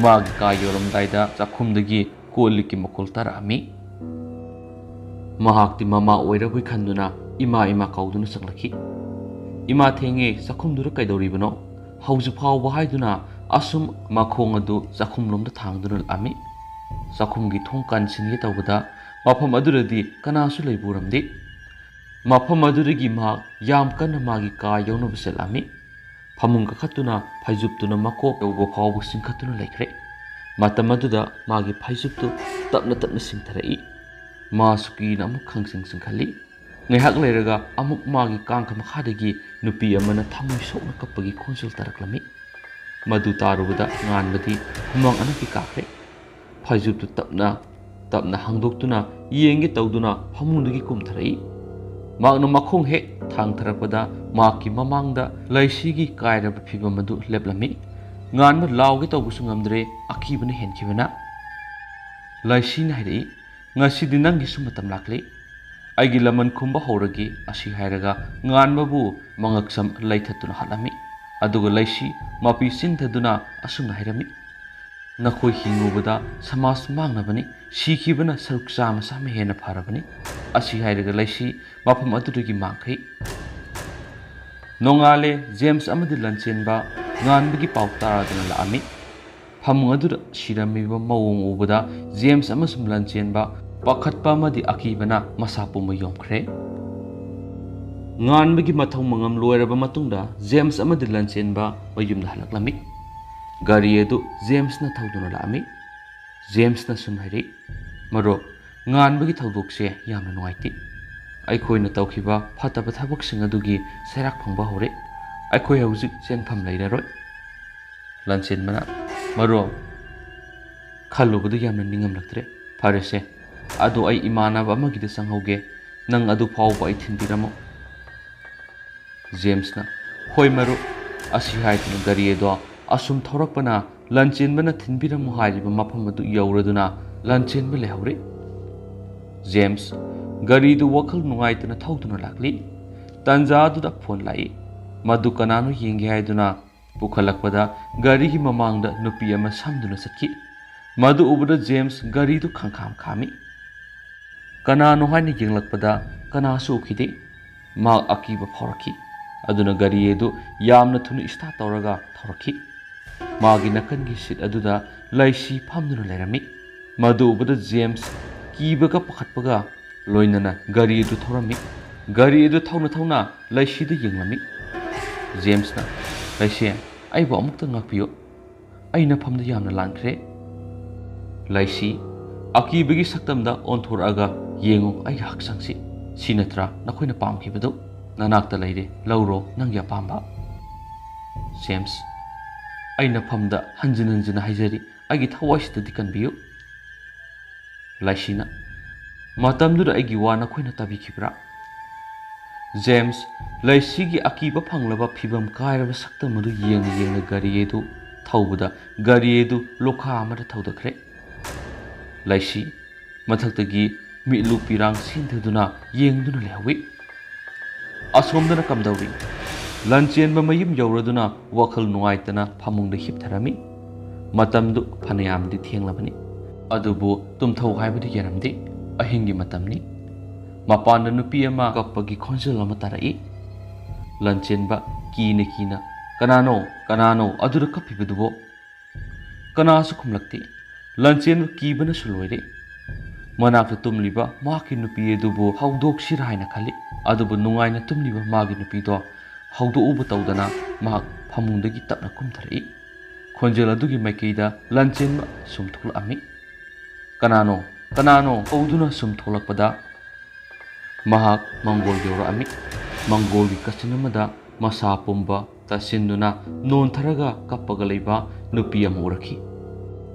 ꯃꯥꯒꯤ ꯀꯥ ꯌꯧꯔꯝꯗꯥꯏꯗ ꯆꯥꯛꯈꯨꯝꯗꯒꯤ ꯀꯣꯜ ꯂꯤꯛꯀꯤ ꯃꯈꯣꯜ ꯇꯥꯔꯛꯑꯝꯃꯤ꯫ ꯃꯍꯥꯛꯇꯤ ꯃꯃꯥ ꯑꯣꯏꯔꯕꯣꯏ ꯈꯟꯗꯨꯅ ꯏꯃꯥ, ꯏꯃꯥ ꯀꯧꯗꯨꯅ ꯆꯪꯂꯛꯈꯤ꯫ "ꯏꯃꯥ, ꯊꯦꯡꯉꯦ, ꯆꯥꯛꯈꯨꯝꯗꯨꯗ ꯀꯩꯗꯧꯔꯤꯕꯅꯣ?" ꯍꯧꯖꯤꯛ ꯐꯥꯎꯕ ꯍꯥꯏꯗꯨꯅ ꯑꯁꯨꯝ ꯃꯈꯣꯡ ꯑꯗꯨ ꯆꯥꯛꯈꯨꯝꯂꯣꯝꯗ ꯊꯥꯡꯗꯨꯅ ꯂꯥꯛꯑꯝꯃꯤ꯫ ꯆꯥꯛꯈꯨꯝꯒꯤ ꯊꯣꯡ ꯀꯥꯟꯁꯤꯟꯒꯦ ꯇꯧꯕꯗ ꯃꯐꯝ ꯑꯗꯨꯗꯗꯤ ꯀꯅꯥꯁꯨ ꯂꯩꯕ ꯎꯔꯝꯗꯦ꯫ ꯃꯐꯝ ꯑꯗꯨꯗꯒꯤ ꯃꯍꯥꯛ ꯌꯥꯝ ꯀꯟꯅ ꯃꯥꯒꯤ ꯀꯥ ꯌꯧꯅꯕ ꯆꯠꯂꯝꯃꯤ꯫ ꯐꯃꯨꯡ ꯀꯥꯈꯠꯇꯨꯅ ꯐꯩꯖꯨꯞꯇꯨꯅ ꯃꯀꯣꯛ ꯌꯧꯕ ꯐꯥꯎꯕ ꯆꯤꯡꯈꯠꯇꯨꯅ ꯂꯩꯈ꯭ꯔꯦ꯫ ꯃꯇꯝ ꯑꯗꯨꯗ ꯃꯥꯒꯤ ꯐꯩꯖꯨꯞꯇꯨ ꯇꯞꯅ ꯇꯞꯅ ꯆꯤꯡꯊꯔꯛꯏ꯫ ꯃꯥꯁꯨ ꯀꯤꯅ ꯑꯃꯨꯛ ꯈꯪꯆꯤꯡ ꯆꯤꯡꯈꯠꯂꯤ꯫ ꯉꯥꯏꯍꯥꯛ ꯂꯩꯔꯒ ꯑꯃꯨꯛ ꯃꯥꯒꯤ ꯀꯥꯡꯈ ꯃꯈꯥꯗꯒꯤ ꯅꯨꯄꯤ ꯑꯃꯅ ꯊꯃꯣꯏ ꯁꯣꯛꯅ ꯀꯞꯄꯒꯤ ꯈꯣꯟꯖꯦꯜ ꯇꯥꯔꯛꯂꯝꯃꯤ꯫ ꯃꯗꯨ ꯇꯥꯔꯨꯕꯗ ꯉꯥꯟꯕꯗꯤ ꯍꯨꯃꯥꯡ ꯑꯅꯞꯄꯤ ꯀꯥꯈ꯭ꯔꯦ꯫ ꯐꯩꯖꯨꯞꯇꯨ ꯇꯞꯅ ꯇꯞꯅ ꯍꯥꯡꯗꯣꯛꯇꯨꯅ ꯌꯦꯡꯒꯦ ꯇꯧꯗꯨꯅ ꯐꯃꯨꯡꯗꯒꯤ ꯀꯨꯝꯊꯔꯛꯏ꯫ ꯃꯍꯥꯛꯅ ꯃꯈꯣꯡ ꯍꯦꯛ ꯊꯥꯡꯊꯔꯛꯄꯗ ꯃꯍꯥꯛꯀꯤ ꯃꯃꯥꯡꯗ ꯂꯩꯁꯤꯒꯤ ꯀꯥꯏꯔꯕ ꯐꯤꯕꯝ ꯑꯗꯨ ꯂꯦꯞꯂꯝꯃꯤ꯫ ꯉꯥꯟꯕ ꯂꯥꯎꯒꯦ ꯇꯧꯕꯁꯨ ꯉꯝꯗ꯭ꯔꯦ, ꯑꯀꯤꯕꯅ ꯍꯦꯟꯈꯤꯕꯅ꯫ ꯂꯩꯁꯤꯅ ꯍꯥꯏꯔꯛꯏ, "ꯉꯁꯤꯗꯤ ꯅꯪꯒꯤꯁꯨ ꯃꯇꯝ ꯂꯥꯛꯂꯦ꯫ ꯑꯩꯒꯤ ꯂꯃꯟ ꯈꯨꯝꯕ ꯍꯧꯔꯒꯦ," ꯑꯁꯤ ꯍꯥꯏꯔꯒ ꯉꯥꯟꯕꯕꯨ ꯃꯉꯛꯁꯝ ꯂꯩꯊꯠꯇꯨꯅ ꯍꯥꯠꯂꯝꯃꯤ꯫ ꯑꯗꯨꯒ ꯂꯩꯁꯤ ꯃꯄꯤ ꯆꯤꯟꯊꯗꯨꯅ ꯑꯁꯨꯝꯅ ꯍꯥꯏꯔꯝꯃꯤ, "ꯅꯈꯣꯏ ꯍꯤꯡꯉꯨꯕꯗ ꯁꯃꯥꯖ ꯃꯥꯡꯅꯕꯅꯤ, ꯁꯤꯈꯤꯕꯅ ꯁꯔꯨꯛ ꯆꯥꯝꯃ ꯆꯥꯝꯃ ꯍꯦꯟꯅ ꯐꯔꯕꯅꯤ"꯫ ꯑꯁꯤ ꯍꯥꯏꯔꯒ ꯂꯩꯁꯤ ꯃꯐꯝ ꯑꯗꯨꯗꯒꯤ ꯃꯥꯡꯈꯤ꯫ ꯅꯣꯡꯉꯥꯜꯂꯦ꯫ ꯖꯦꯝꯁ ꯑꯃꯗꯤ ꯂꯟꯆꯦꯟꯕ ꯉꯥꯟꯕꯒꯤ ꯄꯥꯎ ꯇꯥꯗꯨꯅ ꯂꯥꯛꯑꯝꯃꯤ꯫ ꯐꯃꯨꯡ ꯑꯗꯨꯗ ꯁꯤꯔꯝꯃꯤꯕ ꯃꯑꯣꯡ ꯎꯕꯗ ꯖꯦꯝꯁ ꯑꯃꯁꯨꯡ ꯂꯟꯆꯦꯟꯕ ꯄꯥꯈꯠꯄ ꯑꯃꯗꯤ ꯑꯀꯤꯕꯅ ꯃꯁꯥ ꯄꯨꯝꯕ ꯌꯣꯝꯈ꯭ꯔꯦ꯫ ꯉꯥꯟꯕꯒꯤ ꯃꯊꯧ ꯃꯉꯝ ꯂꯣꯏꯔꯕ ꯃꯇꯨꯡꯗ ꯖꯦꯝꯁ ꯑꯃꯗꯤ ꯂꯟꯆꯦꯟꯕ ꯃꯌꯨꯝꯗ ꯍꯜꯂꯛꯂꯝꯃꯤ꯫ ꯒꯥꯔꯤ ꯑꯗꯨ ꯖꯦꯝꯁꯅ ꯊꯧꯗꯨꯅ ꯂꯥꯛꯑꯝꯃꯤ꯫ ꯖꯦꯝꯁꯅ ꯁꯨꯝ ꯍꯥꯏꯔꯛꯏ, "ꯃꯔꯨꯞ, ꯉꯥꯟꯕꯒꯤ ꯊꯧꯗꯣꯛꯁꯦ ꯌꯥꯝꯅ ꯅꯨꯡꯉꯥꯏꯇꯦ꯫ ꯑꯩꯈꯣꯏꯅ ꯇꯧꯈꯤꯕ ꯐꯠꯇꯕ ꯊꯕꯛꯁꯤꯡ ꯑꯗꯨꯒꯤ ꯆꯩꯔꯥꯛ ꯐꯪꯕ ꯍꯧꯔꯦ꯫ ꯑꯩꯈꯣꯏ ꯍꯧꯖꯤꯛ ꯆꯦꯟꯐꯝ ꯂꯩꯔꯔꯣꯏ"꯫ ꯂꯟꯆꯦꯟꯕꯅ, "ꯃꯔꯨꯞ, ꯈꯜꯂꯨꯕꯗꯨ ꯌꯥꯝꯅ ꯅꯤꯡꯉꯝꯂꯛꯇ꯭ꯔꯦ꯫ ꯐꯔꯦꯁꯦ, ꯑꯗꯣ ꯑꯩ ꯏꯃꯥꯟꯅꯕ ꯑꯃꯒꯤꯗ ꯆꯪꯍꯧꯒꯦ꯫ ꯅꯪ ꯑꯗꯨ ꯐꯥꯎꯕ ꯑꯩ ꯊꯤꯟꯕꯤꯔꯝꯃꯣ"꯫ ꯖꯦꯝꯁꯅ, "ꯍꯣꯏ ꯃꯔꯨꯞ"꯫ ꯑꯁꯤ ꯍꯥꯏꯗꯨꯅ ꯒꯥꯔꯤ ꯑꯗꯣ ꯑꯁꯨꯝ ꯊꯧꯔꯛꯄꯅ ꯂꯟꯆꯦꯟꯕꯅ ꯊꯤꯟꯕꯤꯔꯝꯃꯨ ꯍꯥꯏꯔꯤꯕ ꯃꯐꯝ ꯑꯗꯨ ꯌꯧꯔꯗꯨꯅ ꯂꯟꯆꯦꯟꯕ ꯂꯩꯍꯧꯔꯦ꯫ ꯖꯦꯝꯁ ꯒꯥꯔꯤꯗꯨ ꯋꯥꯈꯜ ꯅꯨꯡꯉꯥꯏꯇꯅ ꯊꯧꯗꯨꯅ ꯂꯥꯛꯂꯤ꯫ ꯇꯟꯖꯥ ꯑꯗꯨꯗ ꯐꯣꯟ ꯂꯥꯛꯏ꯫ ꯃꯗꯨ ꯀꯅꯥꯅꯣ ꯌꯦꯡꯒꯦ ꯍꯥꯏꯗꯨꯅ ꯄꯨꯈꯠꯂꯛꯄꯗ ꯒꯥꯔꯤꯒꯤ ꯃꯃꯥꯡꯗ ꯅꯨꯄꯤ ꯑꯃ ꯁꯝꯗꯨꯅ ꯆꯠꯈꯤ꯫ ꯃꯗꯨ ꯎꯕꯗ ꯖꯦꯝꯁ ꯒꯥꯔꯤꯗꯨ ꯈꯪꯈꯥꯝ ꯈꯥꯝꯃꯤ꯫ ꯀꯅꯥꯅꯣ ꯍꯥꯏꯅ ꯌꯦꯡꯂꯛꯄꯗ ꯀꯅꯥꯁꯨ ꯎꯈꯤꯗꯦ꯫ ꯃꯍꯥꯛ ꯑꯀꯤꯕ ꯐꯥꯎꯔꯛꯈꯤ꯫ ꯑꯗꯨꯅ ꯒꯥꯔꯤ ꯑꯗꯨ ꯌꯥꯝꯅ ꯊꯨꯅ ꯏꯁꯇꯥꯔꯠ ꯇꯧꯔꯒ ꯊꯧꯔꯛꯈꯤ꯫ ꯃꯥꯒꯤ ꯅꯥꯀꯟꯒꯤ ꯁꯤꯠ ꯑꯗꯨꯗ ꯂꯩꯁꯤ ꯐꯝꯗꯨꯅ ꯂꯩꯔꯝꯃꯤ꯫ ꯃꯗꯨ ꯎꯕꯗ ꯖꯦꯝꯁ ꯀꯤꯕꯒ ꯄꯥꯈꯠꯄꯒ ꯂꯣꯏꯅꯅ ꯒꯥꯔꯤ ꯑꯗꯨ ꯊꯧꯔꯝꯃꯤ꯫ ꯒꯥꯔꯤ ꯑꯗꯨ ꯊꯧꯅ ꯊꯧꯅ ꯂꯩꯁꯤꯗ ꯌꯦꯡꯂꯝꯃꯤ꯫ ꯖꯦꯝꯁꯅ, "ꯂꯩꯁꯤ, ꯑꯩꯕꯨ ꯑꯃꯨꯛꯇ ꯉꯥꯛꯄꯤꯌꯨ꯫ ꯑꯩ ꯅꯐꯝꯗ ꯌꯥꯝꯅ ꯂꯥꯟꯈ꯭ꯔꯦ"꯫ ꯂꯩꯁꯤ ꯑꯀꯤꯕꯒꯤ ꯁꯛꯇꯝꯗ ꯑꯣꯟꯊꯣꯔꯛꯑꯒ, "ꯌꯦꯡꯉꯨ ꯑꯩꯒꯤ ꯍꯛꯆꯥꯡꯁꯤ꯫ ꯁꯤ ꯅꯠꯇ꯭ꯔꯥ ꯅꯈꯣꯏꯅ ꯄꯥꯝꯈꯤꯕꯗꯨ? ꯅꯅꯥꯛꯇ ꯂꯩꯔꯦ, ꯂꯧꯔꯣ ꯅꯪꯒꯤ ꯑꯄꯥꯝꯕ"꯫ ꯖꯦꯝꯁ, "ꯑꯩ ꯅꯐꯝꯗ ꯍꯟꯖꯤꯟ ꯍꯟꯖꯤꯟ ꯍꯥꯏꯖꯔꯤ, ꯑꯩꯒꯤ ꯊꯋꯥꯏꯁꯤꯗꯗꯤ ꯀꯟꯕꯤꯌꯨ"꯫ ꯂꯩꯁꯤꯅ, "ꯃꯇꯝꯗꯨꯗ ꯑꯩꯒꯤ ꯋꯥ ꯅꯈꯣꯏꯅ ꯇꯥꯕꯤꯈꯤꯕ꯭ꯔꯥ?" ꯖꯦꯝꯁ ꯂꯩꯁꯤꯒꯤ ꯑꯀꯤꯕ ꯐꯪꯂꯕ ꯐꯤꯕꯝ ꯀꯥꯏꯔꯕ ꯁꯛꯇꯝ ꯑꯗꯨ ꯌꯦꯡꯅ ꯌꯦꯡꯅ ꯒꯥꯔꯤ ꯑꯗꯨ ꯊꯧꯕꯗ ꯒꯥꯔꯤ ꯑꯗꯨ ꯂꯣꯈꯥ ꯑꯃꯗ ꯊꯧꯗꯈ꯭ꯔꯦ꯫ ꯂꯩꯁꯤ ꯃꯊꯛꯇꯒꯤ ꯃꯤꯠꯂꯨ ꯄꯤꯔꯥꯡ ꯁꯤꯟꯊꯗꯨꯅ ꯌꯦꯡꯗꯨꯅ ꯂꯩꯍꯧꯏ꯫ ꯑꯁꯣꯝꯗꯅ ꯀꯝꯗꯧꯔꯤ? ꯂꯟꯆꯦꯟꯕ ꯃꯌꯨꯝ ꯌꯧꯔꯗꯨꯅ ꯋꯥꯈꯜ ꯅꯨꯡꯉꯥꯏꯇꯅ ꯐꯃꯨꯡꯗ ꯍꯤꯞꯊꯔꯝꯃꯤ꯫ ꯃꯇꯝꯗꯨ ꯐꯅꯌꯥꯝꯗꯤ ꯊꯦꯡꯂꯕꯅꯤ, ꯑꯗꯨꯕꯨ ꯇꯨꯝꯊꯧ ꯍꯥꯏꯕꯗꯤ ꯌꯥꯔꯝꯗꯦ꯫ ꯑꯍꯤꯡꯒꯤ ꯃꯇꯝꯅꯤ꯫ ꯃꯄꯥꯟꯗ ꯅꯨꯄꯤ ꯑꯃ ꯀꯞꯄꯒꯤ ꯈꯣꯟꯖꯦꯜ ꯑꯃ ꯇꯥꯔꯛꯏ꯫ ꯂꯟꯆꯦꯟꯕ ꯀꯤꯅ ꯀꯤꯅ, "ꯀꯅꯥꯅꯣ? ꯀꯅꯥꯅꯣ ꯑꯗꯨꯗ ꯀꯞꯄꯤꯕꯗꯨꯕꯣ?" ꯀꯅꯥꯁꯨ ꯈꯨꯝꯂꯛꯇꯦ꯫ ꯂꯟꯆꯦꯟꯕ ꯀꯤꯕꯅꯁꯨ ꯂꯣꯏꯔꯦ꯫ ꯃꯅꯥꯛꯇ ꯇꯨꯝꯂꯤꯕ ꯃꯍꯥꯛꯀꯤ ꯅꯨꯄꯤ ꯑꯗꯨꯕꯨ ꯍꯧꯗꯣꯛꯁꯤꯔꯥ ꯍꯥꯏꯅ ꯈꯜꯂꯤ꯫ ꯑꯗꯨꯕꯨ ꯅꯨꯡꯉꯥꯏꯅ ꯇꯨꯝꯂꯤꯕ ꯃꯥꯒꯤ ꯅꯨꯄꯤꯗꯣ ꯍꯧꯗꯣꯛꯎꯕ ꯇꯧꯗꯅ ꯃꯍꯥꯛ ꯐꯃꯨꯡꯗꯒꯤ ꯇꯞꯅ ꯀꯨꯝꯊꯔꯛꯏ꯫ ꯈꯣꯟꯖꯦꯜ ꯑꯗꯨꯒꯤ ꯃꯥꯏꯀꯩꯗ ꯂꯟꯆꯦꯟꯕ ꯁꯨꯝ ꯊꯣꯛꯂꯛꯑꯝꯃꯤ꯫ "ꯀꯅꯥꯅꯣ? ꯀꯅꯥꯅꯣ?" ꯀꯧꯗꯨꯅ ꯁꯨꯝ ꯊꯣꯛꯂꯛꯄꯗ ꯃꯍꯥꯛ ꯃꯪꯒꯣꯜ ꯌꯧꯔꯛꯑꯝꯃꯤ꯫ ꯃꯪꯒꯣꯜꯒꯤ ꯀꯥꯆꯤꯟ ꯑꯃꯗ ꯃꯁꯥ ꯄꯨꯝꯕ ꯇꯥꯁꯤꯟꯗꯨꯅ ꯅꯣꯟꯊꯔꯒ ꯀꯞꯄꯒ ꯂꯩꯕ ꯅꯨꯄꯤ ꯑꯃ ꯎꯔꯛꯈꯤ꯫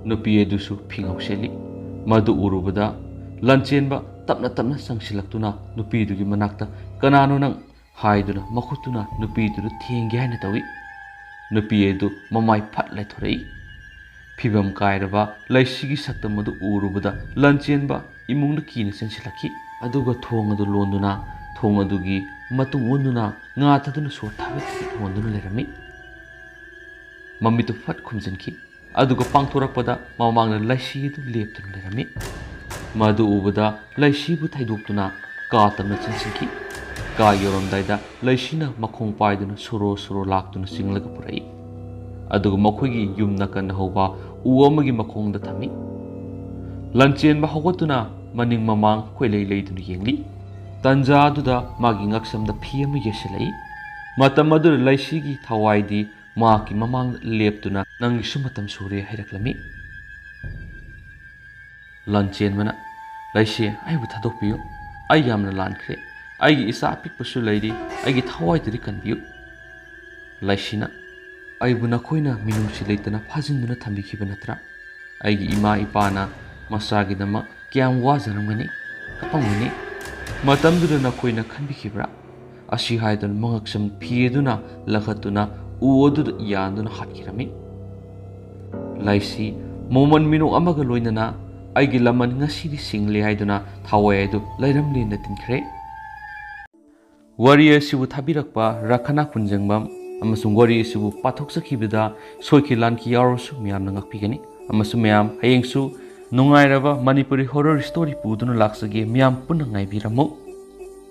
ꯅꯨꯄꯤ ꯑꯗꯨꯁꯨ ꯐꯤ ꯉꯧꯁꯦꯜꯂꯤ꯫ ꯃꯗꯨ ꯎꯔꯨꯕꯗ ꯂꯟꯆꯦꯟꯕ ꯇꯞꯅ ꯇꯞꯅ ꯆꯪꯁꯤꯜꯂꯛꯇꯨꯅ ꯅꯨꯄꯤꯗꯨꯒꯤ ꯃꯅꯥꯛꯇ, "ꯀꯅꯥꯅꯣ ꯅꯪ?" ꯍꯥꯏꯗꯨꯅ ꯃꯈꯨꯠꯇꯨꯅ ꯅꯨꯄꯤꯗꯨꯗ ꯊꯦꯡꯒꯦ ꯍꯥꯏꯅ ꯇꯧꯏ꯫ ꯅꯨꯄꯤ ꯑꯗꯨ ꯃꯃꯥꯏ ꯐꯠ ꯂꯩꯊꯣꯔꯛꯏ꯫ ꯐꯤꯕꯝ ꯀꯥꯏꯔꯕ ꯂꯩꯁꯤꯒꯤ ꯁꯛꯇꯝ ꯑꯗꯨ ꯎꯔꯨꯕꯗ ꯂꯟꯆꯦꯟꯕ ꯏꯃꯨꯡꯗ ꯀꯤꯅ ꯆꯦꯟꯁꯤꯜꯂꯛꯈꯤ꯫ ꯑꯗꯨꯒ ꯊꯣꯡ ꯑꯗꯨ ꯂꯣꯟꯗꯨꯅ ꯊꯣꯡ ꯑꯗꯨꯒꯤ ꯃꯇꯨꯡ ꯑꯣꯟꯗꯨꯅ ꯉꯥ ꯊꯥꯗꯨꯅ ꯁꯣꯔ ꯊꯥꯕꯦꯠ ꯊꯥꯕꯦꯠ ꯍꯣꯟꯗꯨꯅ ꯂꯩꯔꯝꯃꯤ꯫ ꯃꯃꯤꯠꯇꯨ ꯐꯠ ꯈꯨꯝꯖꯤꯟꯈꯤ꯫ ꯑꯗꯨꯒ ꯄꯥꯡꯊꯣꯔꯛꯄꯗ ꯃꯃꯥꯡꯗ ꯂꯩꯁꯤ ꯑꯗꯨ ꯂꯦꯞꯇꯨꯅ ꯂꯩꯔꯝꯃꯤ꯫ ꯃꯗꯨ ꯎꯕꯗ ꯂꯩꯁꯤꯕꯨ ꯊꯩꯗꯣꯛꯇꯨꯅ ꯀꯥ ꯇꯝꯅ ꯆꯪꯁꯤꯟꯈꯤ꯫ ꯀꯥ ꯌꯧꯔꯝꯗꯥꯏꯗ ꯂꯩꯁꯤꯅ ꯃꯈꯣꯡ ꯄꯥꯏꯗꯨꯅ ꯁꯣꯔꯣ ꯁꯣꯔꯣ ꯂꯥꯛꯇꯨꯅ ꯆꯤꯡꯂꯒ ꯄꯨꯔꯛꯏ꯫ ꯑꯗꯨꯒ ꯃꯈꯣꯏꯒꯤ ꯌꯨꯝ ꯅꯥꯀꯟꯗ ꯍꯧꯕ ꯎ ꯑꯃꯒꯤ ꯃꯈꯣꯡꯗ ꯊꯝꯃꯤ꯫ ꯂꯟꯆꯦꯟꯕ ꯍꯧꯒꯠꯇꯨꯅ ꯃꯅꯤꯡ ꯃꯃꯥꯡ ꯀꯣꯏꯂꯩ ꯂꯩꯗꯨꯅ ꯌꯦꯡꯂꯤ꯫ ꯇꯟꯖꯥ ꯑꯗꯨꯗ ꯃꯥꯒꯤ ꯉꯛꯁꯝꯗ ꯐꯤ ꯑꯃ ꯌꯦꯠꯁꯤꯜꯂꯛꯏ꯫ ꯃꯇꯝ ꯑꯗꯨꯗ ꯂꯩꯁꯤꯒꯤ ꯊꯋꯥꯏꯗꯤ ꯃꯍꯥꯛꯀꯤ ꯃꯃꯥꯡꯗ ꯂꯦꯞꯇꯨꯅ, "ꯅꯪꯒꯤꯁꯨ ꯃꯇꯝ ꯁꯨꯔꯦ" ꯍꯥꯏꯔꯛꯂꯝꯃꯤ꯫ ꯂꯟꯆꯦꯟꯕꯅ, "ꯂꯩꯁꯤ, ꯑꯩꯕꯨ ꯊꯥꯗꯣꯛꯄꯤꯌꯨ꯫ ꯑꯩ ꯌꯥꯝꯅ ꯂꯥꯟꯈ꯭ꯔꯦ꯫ ꯑꯩꯒꯤ ꯏꯆꯥ ꯑꯄꯤꯛꯄꯁꯨ ꯂꯩꯔꯤ꯫ ꯑꯩꯒꯤ ꯊꯋꯥꯏꯗꯨꯗꯤ ꯀꯟꯕꯤꯌꯨ"꯫ ꯂꯩꯁꯤꯅ, "ꯑꯩꯕꯨ ꯅꯈꯣꯏꯅ ꯃꯤꯅꯨꯡꯁꯤ ꯂꯩꯇꯅ ꯐꯥꯖꯤꯟꯗꯨꯅ ꯊꯝꯕꯤꯈꯤꯕ ꯅꯠꯇ꯭ꯔꯥ? ꯑꯩꯒꯤ ꯏꯃꯥ ꯏꯄꯥꯅ ꯃꯆꯥꯒꯤꯗꯃꯛ ꯀꯌꯥꯝ ꯋꯥꯖꯔꯝꯒꯅꯤ, ꯀꯞꯄꯝꯒꯅꯤ꯫ ꯃꯇꯝꯗꯨꯗ ꯅꯈꯣꯏꯅ ꯈꯟꯕꯤꯈꯤꯕ꯭ꯔꯥ?" ꯑꯁꯤ ꯍꯥꯏꯗꯨꯅ ꯃꯉꯛꯁꯝ ꯐꯤ ꯑꯗꯨꯅ ꯂꯪꯈꯠꯇꯨꯅ ꯎ ꯑꯗꯨꯗ ꯌꯥꯟꯗꯨꯅ ꯍꯥꯠꯈꯤꯔꯝꯃꯤ꯫ ꯂꯩꯁꯤ, ꯃꯣꯃꯟ ꯃꯤꯅꯣꯛ ꯑꯃꯒ ꯂꯣꯏꯅꯅ, "ꯑꯩꯒꯤ ꯂꯃꯟ ꯉꯁꯤꯗꯤ ꯁꯤꯡꯂꯦ" ꯍꯥꯏꯗꯨꯅ ꯊꯋꯥꯏ ꯑꯗꯨ ꯂꯩꯔꯝꯂꯦꯟꯅ ꯇꯤꯟꯈ꯭ꯔꯦ꯫ ꯋꯥꯔꯤ ꯑꯁꯤꯕꯨ ꯊꯥꯕꯤꯔꯛꯄ ꯔꯥꯈꯅꯥ ꯀꯨꯟꯖꯪꯕꯝ, ꯑꯃꯁꯨꯡ ꯋꯥꯔꯤ ꯑꯁꯤꯕꯨ ꯄꯥꯊꯣꯛꯆꯈꯤꯕꯗ ꯁꯣꯏꯈꯤ ꯂꯥꯟꯈꯤ ꯌꯥꯎꯔꯁꯨ ꯃꯌꯥꯝꯅ ꯉꯥꯛꯄꯤꯒꯅꯤ꯫ ꯑꯃꯁꯨꯡ ꯃꯌꯥꯝ ꯍꯌꯦꯡꯁꯨ ꯅꯨꯡꯉꯥꯏꯔꯕ ꯃꯅꯤꯄꯨꯔꯤ horror story ꯄꯨꯗꯨꯅ ꯂꯥꯛꯆꯒꯦ꯫ ꯃꯌꯥꯝ ꯄꯨꯟꯅ ꯉꯥꯏꯕꯤꯔꯝꯃꯨ꯫